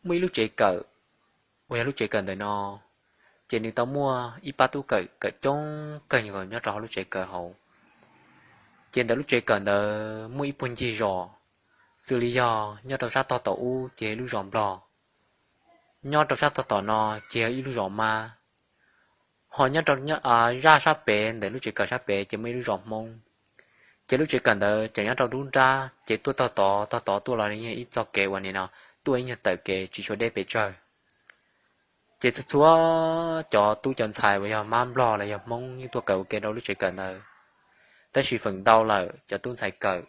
muaj ib lub tsev kawm, uas yog lub tsev kawm ntawm no, ces nws tau muaj ib pab tub kawm kawm coob kawg nyob rau hauv lub tsev kawm hauv. Ces ntawm lub tsev kawm ntawd muaj ib puag ncig zos, xws li yog nyob rau sab tog tom ub ces lub zos Nplog, nyob rau sab tog tom no ces yog ib lub zos Mab, ho nyob rau zaj sab pem ntawm lub tsev kawm sab pem ces muaj ib lub zos Hmoob. Ces lub tsev kawm ntawd ces nyob rau lub nrab ces tuaj tog tod tog tod tuaj los li yog ib txoj kev uas nim no tuaj ib nyuag tawm kev tsis tshua deb pes tsawg. Ces txhua txhua cov tub cov ntxhais uas yog Mab Nplog los yog Hmoob yeej tuaj kawm ua ke rau lub tsev kawm ntawd. Tab sis feem ntau lawm cov tub ntxhais kawm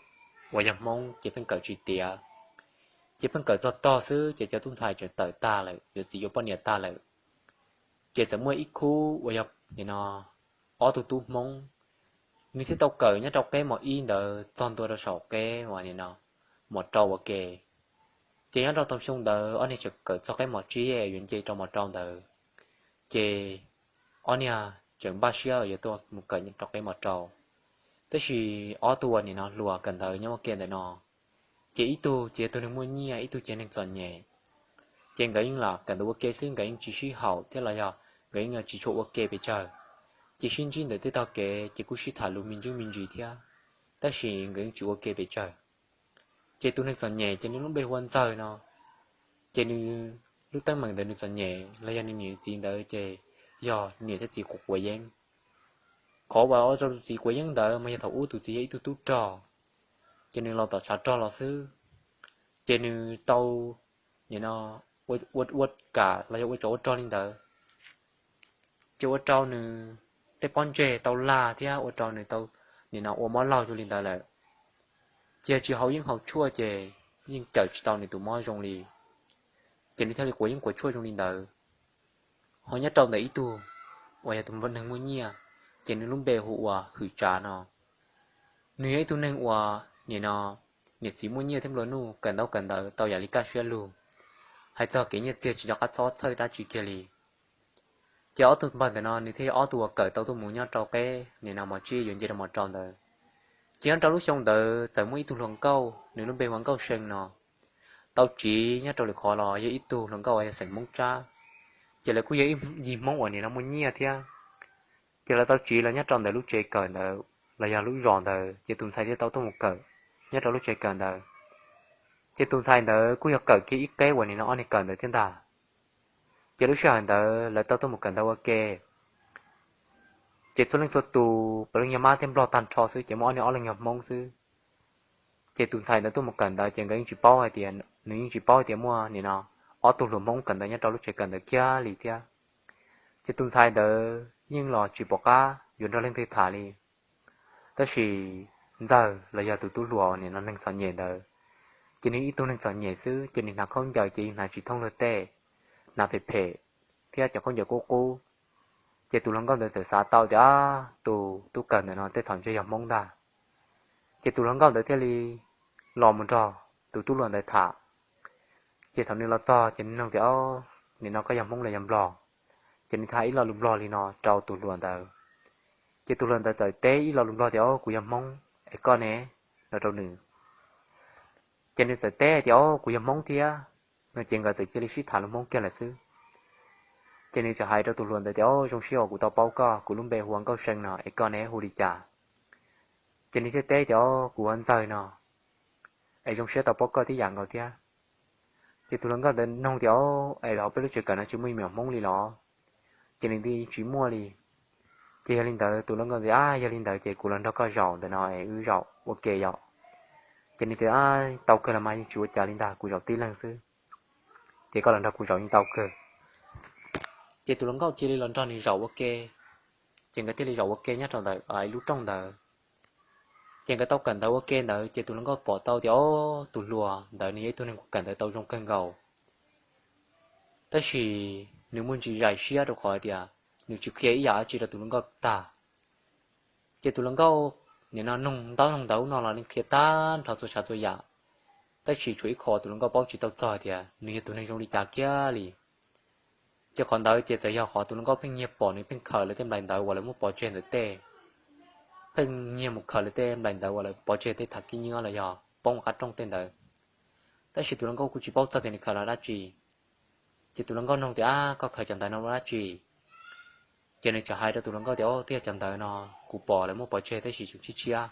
uas yog Hmoob ces pheej kawm tsis tiav, ces pheej kawm txog tog xwb ces cov tub ntxhais tseem tawm tag lawm yuav txiv yuav poj niam tag lawm. Ces txawm muaj ib khub uas yog nim no ob tug tub Hmoob, nws thiaj tau kawm nyob rau qeb mos ib ntawd txog ntua rau saum qeb uas nim no mos rau ua ke. Ces nyob rau tom xyoo ntawd ob niag tseem kawm txog qeb mos tsib yuav nce rau mos rau ntawd, ces ob niag tseem npaj siab yuav tuaj mus kawm rau qeb mos rau. Tab sis ob tug uas nim no hluas kawm ntawv nyob ua ke ntawm no, ces ib tug ces yog tus neeg muaj nyiaj, ib tug ces yog neeg txom nyem. Ces nkawd yeej los kawm ntawv ua ke xwb, nkawd yeej tsis sib haum thiab los yog nkawd yeej tsis tshua ua ke pes tsawg. Ces sib ntsib ntawm tej tog kev ces kuj sib tham lus me ntsis me ntsis thiab, tab sis nkawd yeej tsis ua ke pes tsawg. Ces tus neeg txom nyem ces nws lub npe hu ua Ntxawg no, ces nws lub teeb meem ntawm nws txom nyem los yog nws niam txiv ntawd ces yog niam thiab txiv quav yeeb. Qhov uas ua rau tus txiv quav yeeb ntawd mas yog thaum ub tus txiv yog ib tug tub rog, ces nws los tom tshav rog los xwb, ces nws tau nim no ua, ua kam los yog ua tsov ua rog li ntawd, ces ua rau nws tej pob ntseg tau lag thiab ua rau nws tau nim no ua mob laug zoo li ntawd lawm. Ces yog tsis haus yeeb haus tshuaj ces yeej cawm tsis tau nws tus mob zoo li. Ces nws thiaj li quav yeeb quav tshuaj zoo li ntawd. Ho nyob rau ntawm ib tug uas yog tus neeg muaj nyiaj, ces nws lub npe hu ua Hwm Tsav no. Nws yog ib tug neeg uas nim no niam txiv muaj nyiaj thiab nplua nuj, kawm ntaub kawm ntawv tau yam li kaj siab lug, hais txog kev nyiaj txiag tsis nco qab txhob txhawj dab tsi kiag li. Ces ob tug npawg ntawm no nws thiaj yog ob tug uas kawm tau tuaj mus nyob rau qeb nim no mos tsib yuav nce rau mos rau ntawd. Ces nyob rau lub xyoo ntawd txawm muaj ib tug hluas nkauj, nws lub npe hu ua Nkauj See no, tau tsiv nyob rau lwm qhov los yog ib tug hluas nkauj uas yog xeem Hmoob Tsab. Ces lawv kuj yog ib yig Hmoob uas nim no muaj nyiaj thiab. Ces lawv tau tsiv los nyob rau ntawm lub tsev kawm ntawd los yog lub zos ntawd, ces tus ntxhais thiaj tau tuaj mus kawm nyob rau lub tsev kawm ntawd. Ces tus ntxhais ntawd kuj yog kawm kiag ib qeb uas nim no ob niag kawm ntawd thiab ntag. Ces lub sij hawm ntawd lawv tau tuaj mus kawm ntawv ua ke. Ces txhua leej txhua tus puav leej yog Mab thiab Nplog tag nrho xwb, ces muaj ob niag ob leeg yog Hmoob xwb. Ces tus ntxhais ntawd tuaj mus kawm ntawv ces nkawd yeej tsis paub hais tias, nws yeej tsis paub hais tias muaj nim no ob tug hluas Hmoob kawm ntawv nyob rau lub tsev kawm ntawd kiag li thiab. Ces tus ntxhais ntawd yeej los tsis pom qab yuav nrog leej twg tham li. Tab sis Ntxawg los yog tus tub hluas nim no neeg txom nyem ntawd, ces nws ib tug neeg txom nyem xwb, ces nws hnav khaub ncaws ces yeej hnav tsis thooj luag tej, hnav phem phem thiab cov khaub ncaws qub qub. Ces tus hluas nkauj ntawd txawm xav tau tias tus tub kawm ntawm no tej thaum ntshe yog Hmoob ntag. Ces tus hluas nkauj ntawd thiaj li los mus nrog tus tub hluas ntawd tham. Ces thaum nws los txog ces nws nug tias, Nim no koj yog Hmoob los yog Nplog? Ces nws tau hais ib lo lus Nplog li no rau tus hluas ntawd. Ces tus hluas ntawd txawm teb ib lo lus Nplog tias, Au, kuv yog Hmoob es koj ne? No rau nws. Ces nws txawm teb tias, Au, kuv yog Hmoob thiab. No ces nkawd txawm cia li sib tham lus Hmoob kiag lawm xwb. Ces nws txawm hais rau tus hluas ntawd tias, Au, zoo siab uas kuv tau paub koj, kuv lub npe hu ua Nkauj See no es koj ne hu li cas? Ces nws thiaj teb tias, Au, kuv hu ua Ntxawg no, es zoo siab tau paub koj tib yam nkaus thiab. Ces tus hluas nkauj ntawd nug tias, Au, es hauv peb lub tsev kawm no tsis muaj me nyuam Hmoob li los? Ces nws tias, Tsis muaj li. Ces yog li ntawd tus hluas nkauj ntawd tias, Yog li ntawd ces kuv los nrog koj zaum ntawm no es wb zaum ua ke yom? Ces nws tias, Tau kawg los mas, yeej tsis ua cas li ntag, kuv zaum tib leeg xwb, ces koj los nrog kuv zaum yeej tau kawg. Ces tus hluas nkauj cia li los nrog nws zaum ua ke. Ces nkawd thiaj li zaum ua ke nyob rau ntawm ib lub rooj ntawd. Ces nkawd tau kawm ntawv ua ke ntawd ces tus hluas nkauj pom tau tias, Au, tus hluas ntawd nws yog ib tug neeg uas kawm ntawv tau zoo kawg nkaus, tab sis nws muaj ntsis zais siab rau qhov tias nws tsis qhia ib yam dab tsi rau tus hluas nkauj tag. Ces tus hluas nkauj nim no nug ntaub nug ntawv no los nws qhia tag nrho txhua tsav txhua yam, tab sis tshuav ib qho tus hluas nkauj paub tsis tau txog tias nws yog tus neeg zoo li cas kiag li. Ces qhov ntawd ces txawm yog qhov tus hluas nkauj pheej nyiag pom nws pheej khaws lawv tej nplais ntawv uas lawv muab pov tseg ntawm tej, pheej nyiag mus khaws lawv tej nplais ntawv uas lawv pov tseg tej tham kib nyiab los yog poob qab rooj tej ntawd. Tab sis tus hluas nkauj kuj tsis paub txog tias nws khaws los dab tsi. Ces tus hluas nkauj nug tias, Ab, koj khaws cov ntawv no ua dab tsi? Ces nws txawm hais rau tus hluas nkauj tias, Au, twb yog cov ntawv no kuv pom lawv muab pov tseg tab sis tseem tshiab tshiab,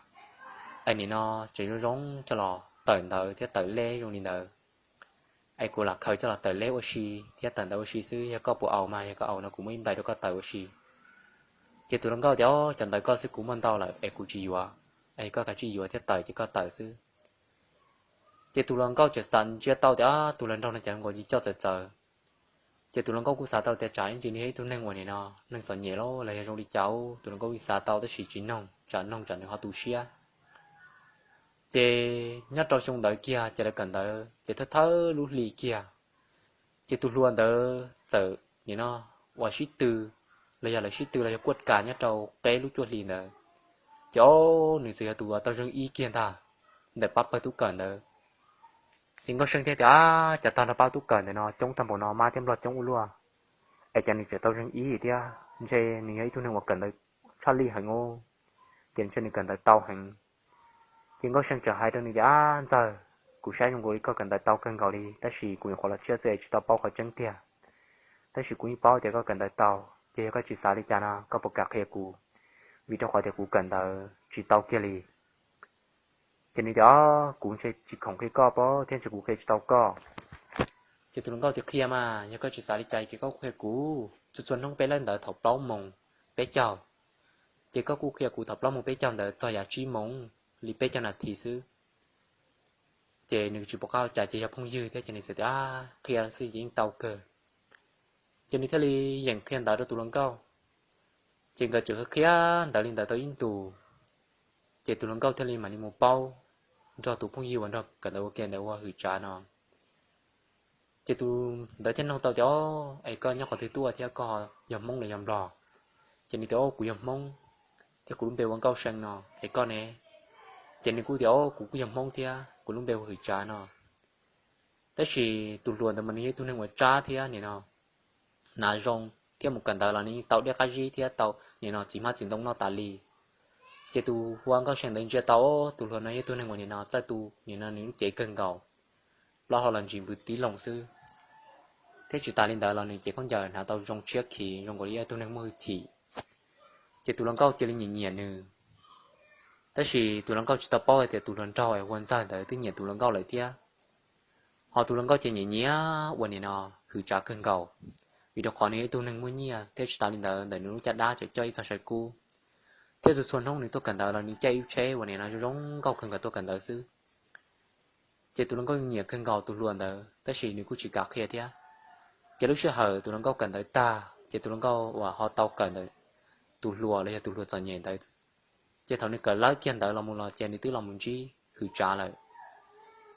es nim no tseem zoo zoo coj los tawm ntawv thiab tawm lej zoo li ntawd, es kuv lam khaws coj los tawm lej ua si thiab tawm ntawv ua si xwb. Yog koj puas au mas, yog koj au no kuv muab ib nplais rau koj tawm ua si. Ces tus hluas nkauj tias, Au, cov ntawv koj xwb kuv muaj ntau lawm es kuv tsis yuav, es koj kav tsij yuav thiab tawm ces koj tawm xwb. Ces tus hluas nkauj txawm xav ntsia tau tias tus hluas nraug no cov nkaus li coj txawv txawv. Ces tus hluas nkauj kuj xav tau tias tsam ib ntsis nws yog ib tug neeg uas nim no neeg txom nyem los yog zoo li cas, tus hluas nkauj yeej xav tau tab sis tsis noog, tsam noog tsam nws ho tu siab. Ces nyob rau xyoo ntawd kiag ces lawv kawm ntawv ces thawj thawj lub hli kiag, ces tus hluas ntawd txawm nim no uas sib tw, los yog lawv sib tw los yog kuaj kas nyob rau qeb lub cuaj hli ntawd, ces o, nws txawm yog tus uas tau zeeg ib kiag ntag ntawm pab pawg tub kawm ntawd. Ces Nkauj Seej thiaj tias, Cov tag nrho pab tub kawm ntawm no coob tag npaum no, mab thiab nplog coob ua luaj, es cas nws tseem tau zeeg ib thiab? Ntshe nws yog ib tug neeg uas kawm ntawv tshaj lij heev os, ces ntshe nws kawm ntawv tau heev. Ces Nkauj Seej txawm hais rau nws tias, Ab ntxawg, kuv saib zoo nkaus li koj kawm ntawv tau kawg nkaus li tab sis kuv nyuam qhuav los tshiab xwb tsis tau paub qhov tseeb tiag. Tab sis kuv yeej paub tias koj kawm ntawv tau, ces yog koj tsis xav li cas no koj puas kam qhia kuv, vim rau qhov tias kuv kawm ntawv tsis tau kiag li. Ces nws tias, Kuv ntshe tsis khoom qhia koj pob thiab ntshe kuv qhia tsis tau koj. Ces tus hluas nkauj tias, Qhia mas, yog koj tsis xav li cas ces koj qhia kuv. Txhua txhua hnub peb lawb ntawv thaum plaub moos peb caug, ces koj kuj qhia kuv thaum plaub moos peb caug ntawd txog yav tsib moos li peb caug nas this xwb. Ces nws tsis pom qab ua cas ces yog phooj ywg thiab ces nws txawm tias, Qhia xwb ces yeej tau kawg. Ces nws thiaj li yeem qhia ntawv rau tus hluas nkauj. Ces nkawd txawm qhia ntawv li ntawd tau ib ntus, ces tus hluas nkauj thiaj li mam li mus paub nrog tus phooj ywg uas nrog kawm ntawv ua ke ntawd ua hwm tsav no. Ces tus ntawd thiaj nug tau tias, Es koj nyob qhov twg tuaj thiab koj yog Hmoob los yog Nplog? Ces nws tias, Kuv yog Hmoob thiab kuv lub npe ua Nkauj See no, es koj ne? Ces nws kuj tias, Kuv kuj yog Hmoob thiab kuv lub npe ua hwm tsav no. Tab sis tus hluas ntawd mas nws yog ib tug neeg uas tsab thiab nim no hnav zoo thiab mus kawm ntawv los nws yeej tau dej qab zib thiab tau nim no txiv hmab txiv ntoo noj tas li. Ces tus hu ua Nkauj See ntawd ntsia tau tus hluas no yog ib tug neeg uas nim no txawj tu nim no nws lub cev kawg nkaus, plaub hau los ntsis npws tib loo xwb, thiab tsis tas li ntawd los nws cev khaub ncaws hnav tau zoo tshiab khiv zoo nkaus li ib tug neeg muaj hwj chim. Ces tus hluas nkauj cia li nyiam nyiam nws. Tab sis tus hluas nkauj tsis tau paub hais tias tus hluas nraug es hu ua Ntxawg ntawd twb nyiam tus hluas nkauj lawm thiab. Ho tus hluas nkauj ces nyiam nyiam ua nim no hwm tsav kawg nkaus, vim rau qhov nws yog ib tug neeg muaj nyiaj thiab tsis tas li ntawd ntawm nws lub caj dab tseem coj ib txoj saw kub, thiab txhua txhua hnub nws tuaj kawm ntawv los nws caij ib lub tsheb uas nim no zoo zoo nkauj kawg nkaus tuaj kawm ntawv xwb. Ces tus hluas nkauj yeej nyiam kawg nkaus tus hluas ntawd tab sis nws kuj tsis kam qhia thiab. Ces lub sij hawm tus hluas nkauj kawm ntawv tag ces tus hluas nkauj uas ho tau kawm ntawm tus hluas los yog tus hluas txom nyem ntawd, ces thaum nws kawm lawb kiag ntawd los mus los ces nws twb los mus ntsib hwm tsav lawm.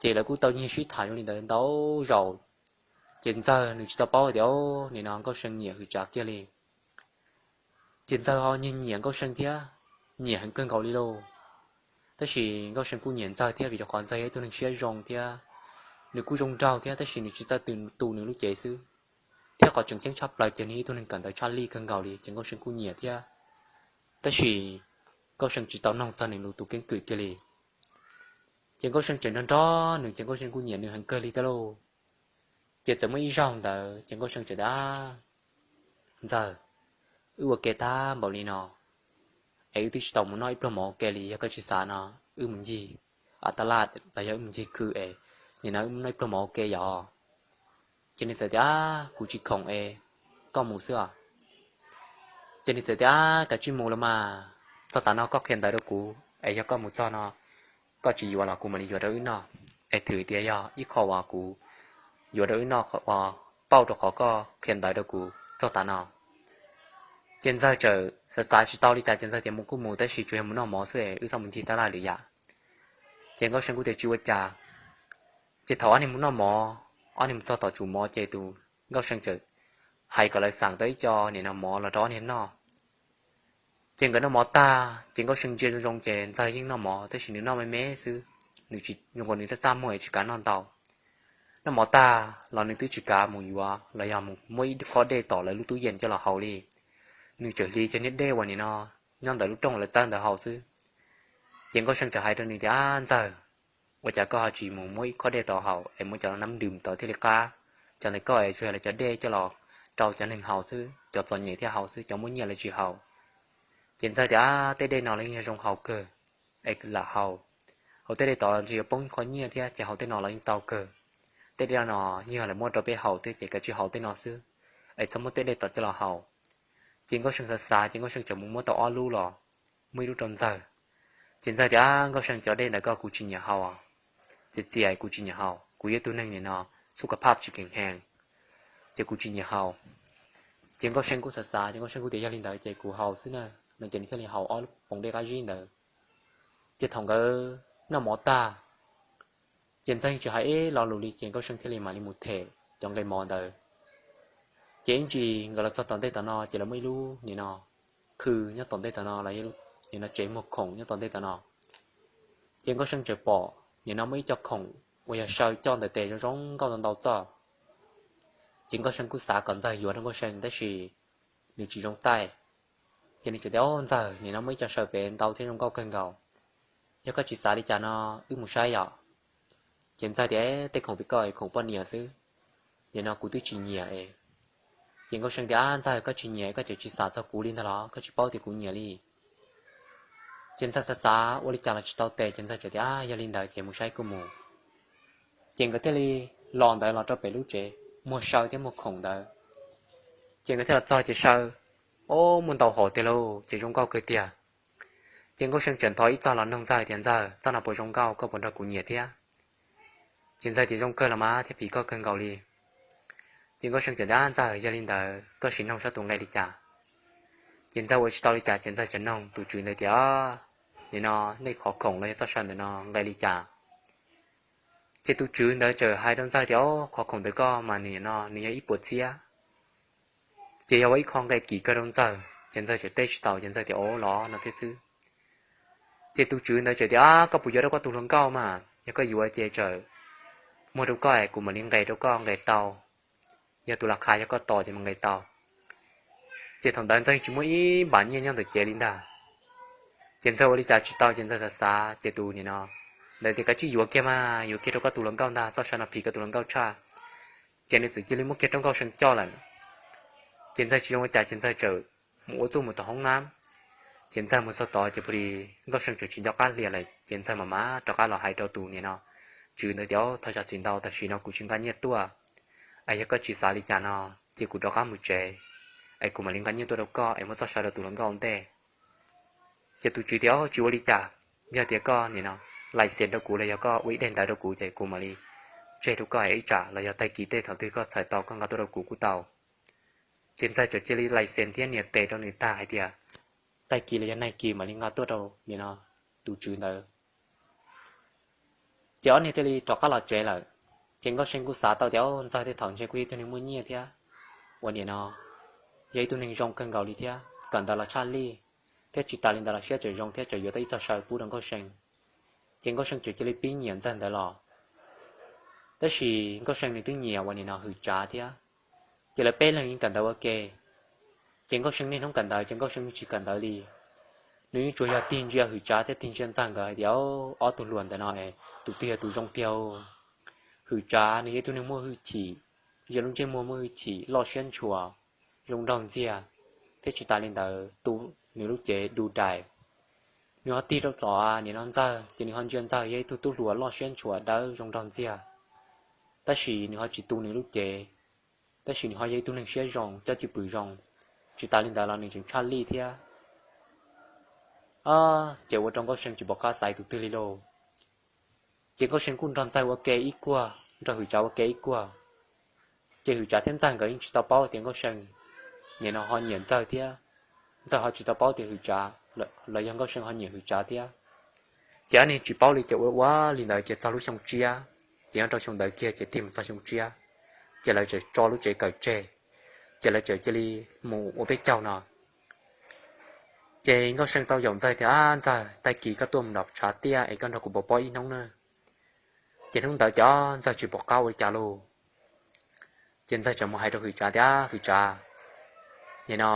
Ces lawv kuj tau nyiag sib tham zoo li ntawd ntau zaus. Ces Ntxawg nws tsis tau paub tias nim no Nkauj See nyiam hwm tsav kiag li. Ces Ntxawg ho nyiag nyiam Nkauj See thiab, nyiam heev kawg nkaus li lauj. Tab sis Nkauj See kuj nyiam Ntxawg thiab vim rau qhov Ntxawg yog ib tug neeg siab zoo thiab nws kuj zoo nraug thiab tab sis nws tsis txawj tu nws lub cev xwb. Thiab qhov tseem ceeb tshaj plaws ces nws yog ib tug neeg kawm ntawv tshaj lij kawg nkaus li ces Nkauj See kuj nyiam thiab. Tab sis Nkauj See tsis tau noog txog nws lub tus keeb kwm kiag li. Ces Nkauj See tseem nrog nrog nws ces Nkauj See kuj nyiam nws heev kawg li thiab lauj. Ces txawm muaj ib zaug ntawd ces Nkauj See txawm tias, Ntxawg, wb ua ke tag npaum li no es wb twb tsis tau mus noj ib pluag mov ua ke li, yog koj tsis xav no wb mus ncig a taj laj los yog wb mus ncig khw es nim no wb mus noj ib pluag mov ua ke yom? Ces nws txawm tias, Kuv tsis khoom es koj mus xwb os. Ces nws txawm tias, Kav tsij mus los mas, txog tav no koj qhia ntawv rau kuv es yog koj mus txog no koj tsis yuav los kuv mam li yuav rau wb noj, es thwm tias yog ib qho uas kuv yuav rau wb noj uas pauj rau qhov koj qhia ntawv rau kuv txog tav no. Ces Ntxawg txawm xav xav tsis tau li cas ces Ntxawg tias, Mus kuj mus tab sis tsuas yog mus noj mov xwb es wb txhob mus ncig taj laj lawm yam. Ces Nkauj See kuj tias, Tsis ua cas. Ces thaum ob niag mus noj mov, ob niag mus txog tom tsum mov ces tus Nkauj See txawm hais kom lawv xav tau ib co nim no mov los rau ob niag noj. Ces nkawd noj mov tag ces Nkauj See ntsia zoo zoo ces Ntxawg yeej noj mov tab sis nws noj me me xwb, nws tsis zoo nkaus nws txaj txaj muag es tsis kav noj ntau. Noj mov tag los nws twb tsis kav mus yuav los yog mus muab ib khob dej tom lawv lub tub yees coj los haus li. Nws txawm hliv cov niag dej uas nim no nyob ntawm lub rooj lawv txawb ntawd haus xwb. Ces Nkauj See txawm hais rau nws tias, Ntxawg, ua cas koj ho tsis mus muab ib khob dej tod haus es muab cov nab nrws tod thiaj li qab? cov ntawm koj es tsuas yog lawv cov dej coj los rau cov neeg haus xwb, cov txom nyem thiaj haus xwb, cov muaj nyiaj lawv tsis haus. Ces Ntxawg tias, Ab, tej dej no los yeej yog zoo haus kawg, es lam haus. Haus tej dej tod ntshe yuav poob qho nyiaj thiab, ces haus tej no los yeej tau kawg. Tej dej no yeej yog lawv muab rau peb haus thiab, ces kav tsij haus tej no xwb, es txhob muab tej dej tod coj los haus. Ces Nkauj See xav xav, ces Nkauj See tseem mus muab tau ob lub los, muab ib lub rau Ntxawg. Ces Ntxawg tias, Nkauj See, cov dej ntawm koj kuv tsis nyiam haus, txias txias kuv tsis nyiam haus, kuv yog ib tug neeg nim no xub ka phaj tsis keem heev, ces kuv tsis nyiam haus. Ces Nkauj See kuj xav xav, ces Nkauj See kuj tias, Yog li ntawd ces kuv haus xwb na, no ces nws thiaj li haus ob lub poom dej qab zib ntawd. Ces thaum nkawd noj mov tag, ces Ntxawg tsis hais ib lo lus li, ces Nkauj See thiaj li mam li mus them cov nqe mov ntawd. Ces ib ntsis nkawd los txog tom ntej tom no, ces lawv muaj ib lub nim no khw nyob tom ntej tom no, los nim no tsev muag khoom nyob tom ntej tom no. Ces Nkauj See txawm pom nim no muaj ib co khoom uas yog saw coj ntawm tes zoo zoo nkauj ntau ntau txoj. Ces Nkauj See kuj xav kom Ntxawg yuav rau Nkauj See tab sis nws tsis zoo taij. Ces nws txawm tias, Au Ntxawg, nim no muaj ib co saw pem ntau thiab zoo nkauj kawg nkaus. Yog koj tsis xav li cas no wb mus saib yom. Ces Ntxawg tias, Tej khoom pem koj es khoom poj niam xwb, nim no kuv twb tsis nyiam es. Ces Nkauj See tias, Ab Ntxawg, koj tsis nyiam koj tseem tsis xav txog kuv li ntag los? Koj tsis paub tias kuv nyiam li. Ces Ntxawg xav xav ua li cas los tsis tau tes, ces Ntxawg txawm tias, Yog li ntawd ces mus saib kuj mus. Ces nkawd thiaj li los ntawd los rau pem lub tsev muag saw thiab muag khoom ntawd. Ces nkawd thiaj los txog ces saw, o, muaj ntau hom tiag lauj, ces zoo nkauj kawg tiag. Ces Nkauj See txawm ntho ib txoj los noog Ntxawg tias, Ntxawg, txoj no puas zoo nkauj, koj puas nrog kuv nyiam thiab? Ces Ntxawg tias, Zoo kawg los mas, thiab phim koj kawg nkaus li. Ces Nkauj See txawm tias, Ntxawg, yog li ntawd koj sim noog saib tus nqe li cas. Ces Ntxawg ua tsis tau li cas, ces Ntxawg txawm noog tus tswv ntawd tias, Nim no nej qhov khoom los yog txoj saw ntawm no nqe li cas? Ces tus tswv ntawd txawm hais rau Ntxawg tias, Qhov khoom ntawm koj mas nim no nws yog ib puas txhiab. Ces yog ua ib qho nqe kim kawg rau Ntxawg, ces Ntxawg txawm teb tsis tau, ces Ntxawg tias, O, los no thiab xwb. Ces tus tswv ntawd txawm tias, Koj puas yuav rau koj tus hluas nkauj mas? Yog koj yuav ces txawm muag rau koj es kuv mam li nqes rau koj nqes tau. Yog tus las khas yog koj tos ces mam nqes tau. Ces thaum ntawd Ntxawg tsis muaj ib npam nyiaj nyob ntawm cev li ntag. Ces Ntxawg ua li cas tsis tau, ces Ntxawg xav xav, ces tus nim no ntawd tias, Kav tsij yuav kiag mas, yuav kiag rau koj tus hluas nkauj ntag, txoj saw no phim koj tus hluas nkauj tshaj. Ces nws txawm cia li muab kiag rau Nkauj See coj lawm. Ces Ntxawg tsis zoo ua cas, ces Ntxawg txawm mus ua txuj mus tom hoob nab. Ces Ntxawg mus txog tod ces pus li Nkauj See txawm tsis nco qab hlo lawm, ces Ntxawg mam mam rov qab los hais rau tus nim no tswv ntawd tias, Thov zam txim ntau, tam sim no kuv tsis nqa nyiaj tuaj, es yog koj tsis xav li cas no ces kuv rov qab mus tsev, es kuv mam li nqa nyiaj tuaj rau koj es muab txoj saw rau tus hluas nkauj ua ntej. Ces tus tswv tias, Tsis ua li cas, yog tias koj nim no lais xes rau kuv los yog koj ua ib daim ntawv rau kuv ces kuv mam li tseg rau koj es ib tsam los yog tag kis tej thaum twg koj txhais tau koj nqa tuaj rau kuv kuj tau. Ces Ntxawg txawm cia li lais xes thiab nias tes rau nws tag hais tias, Tag kis los yog nag kis mam li nqa tuaj rau nim no tus tswv ntawd. Ces ob niag thiaj li rov qab los tsev lawm. Ces Nkauj See kuj xav tau tias, Ntxawg tej thaum ntshe kuj yog ib tug neeg muaj nyiaj thiab, ua nim no yog ib tug neeg zoo kawg nkaus li thiab, kawm ntawv los tshaj lij, thiab tsis tas li ntawd los siab tseem zoo thiab tseem yuav tau ib txoj saw pub rau Nkauj See. Ces Nkauj See txawm cia li pib nyiam Ntxawg ntawd los. Tab sis Nkauj See nws twb nyiam ua nim no Hwm Tsav thiab, ces lawv peb leeg yeej kawm ntawv ua ke. Ces Nkauj See niaj hnub kawm ntawv ces Nkauj See yeej tsis kawm ntawv li. Nws yeej tsuas yog tig ntsia Hwm Tsav thiab tig ntsia Ntxawg nkawd hais tias, Ob tug hluas ntawm no es tus twg yog tus zoo tiag? Hwm Tsav nws yog ib tug neeg muaj hwj chim, zoo lub ntsej muag muaj hwj chim, loj siab ntshua, zoo nraug ntxiag, thiab tsis tas li ntawd tu nws lub cev du dais. Nws ho tig rau tom nim no Ntxawg ces nws ho ntsia Ntxawg yog ib tug tub hluas loj siab ntshua dawb zoo nraug ntxiag, tab sis nws ho tsis tu nws lub cev. Tab sis nws ho yog ib tug neeg siab zoo, cov cwj pwm zoo, tsis tas li ntawd los nws tseem tshaj lij thiab. Ces ua rau Nkauj See tsis pom qab xaiv tus twg li lauj. Ces Nkauj See kuj nrog Ntxawg ua ke ib kuag, nrog Hwm Tsav ua ke ib kuag. Ces Hwm Tsav thiab Ntxawg nkawd yeej tsis tau paub tias Nkauj See nim no ho nyiam Ntxawg thiab, Ntxawg ho tsis tau paub tias Hwm Tsav, los yog Nkauj See ho nyiam Hwm Tsav thiab. Ces ob niag tsis paub li ces ua ua li ntawd ces txog lub xyoo tsiab, ces nyob rau xyoo ntawd kiag ces tig mus txog xyoo tsiab, ces lawv txawm tso lub tsev kawm tseg, ces lawv txawm cia li mus ua peb caug no. Ces Nkauj See tau yaum Ntxawg tias, Ab Ntxawg, tag kis koj tuaj mus nram tshav tiaj es koj nrog kuv pov pob ib hnub na. Ces hnub ntawd ces Ntxawg tsis pom qab ua li cas lauj. Ces Ntxawg txawm mus hais rau Hwm Tsav tias, Hwm Tsav, nim no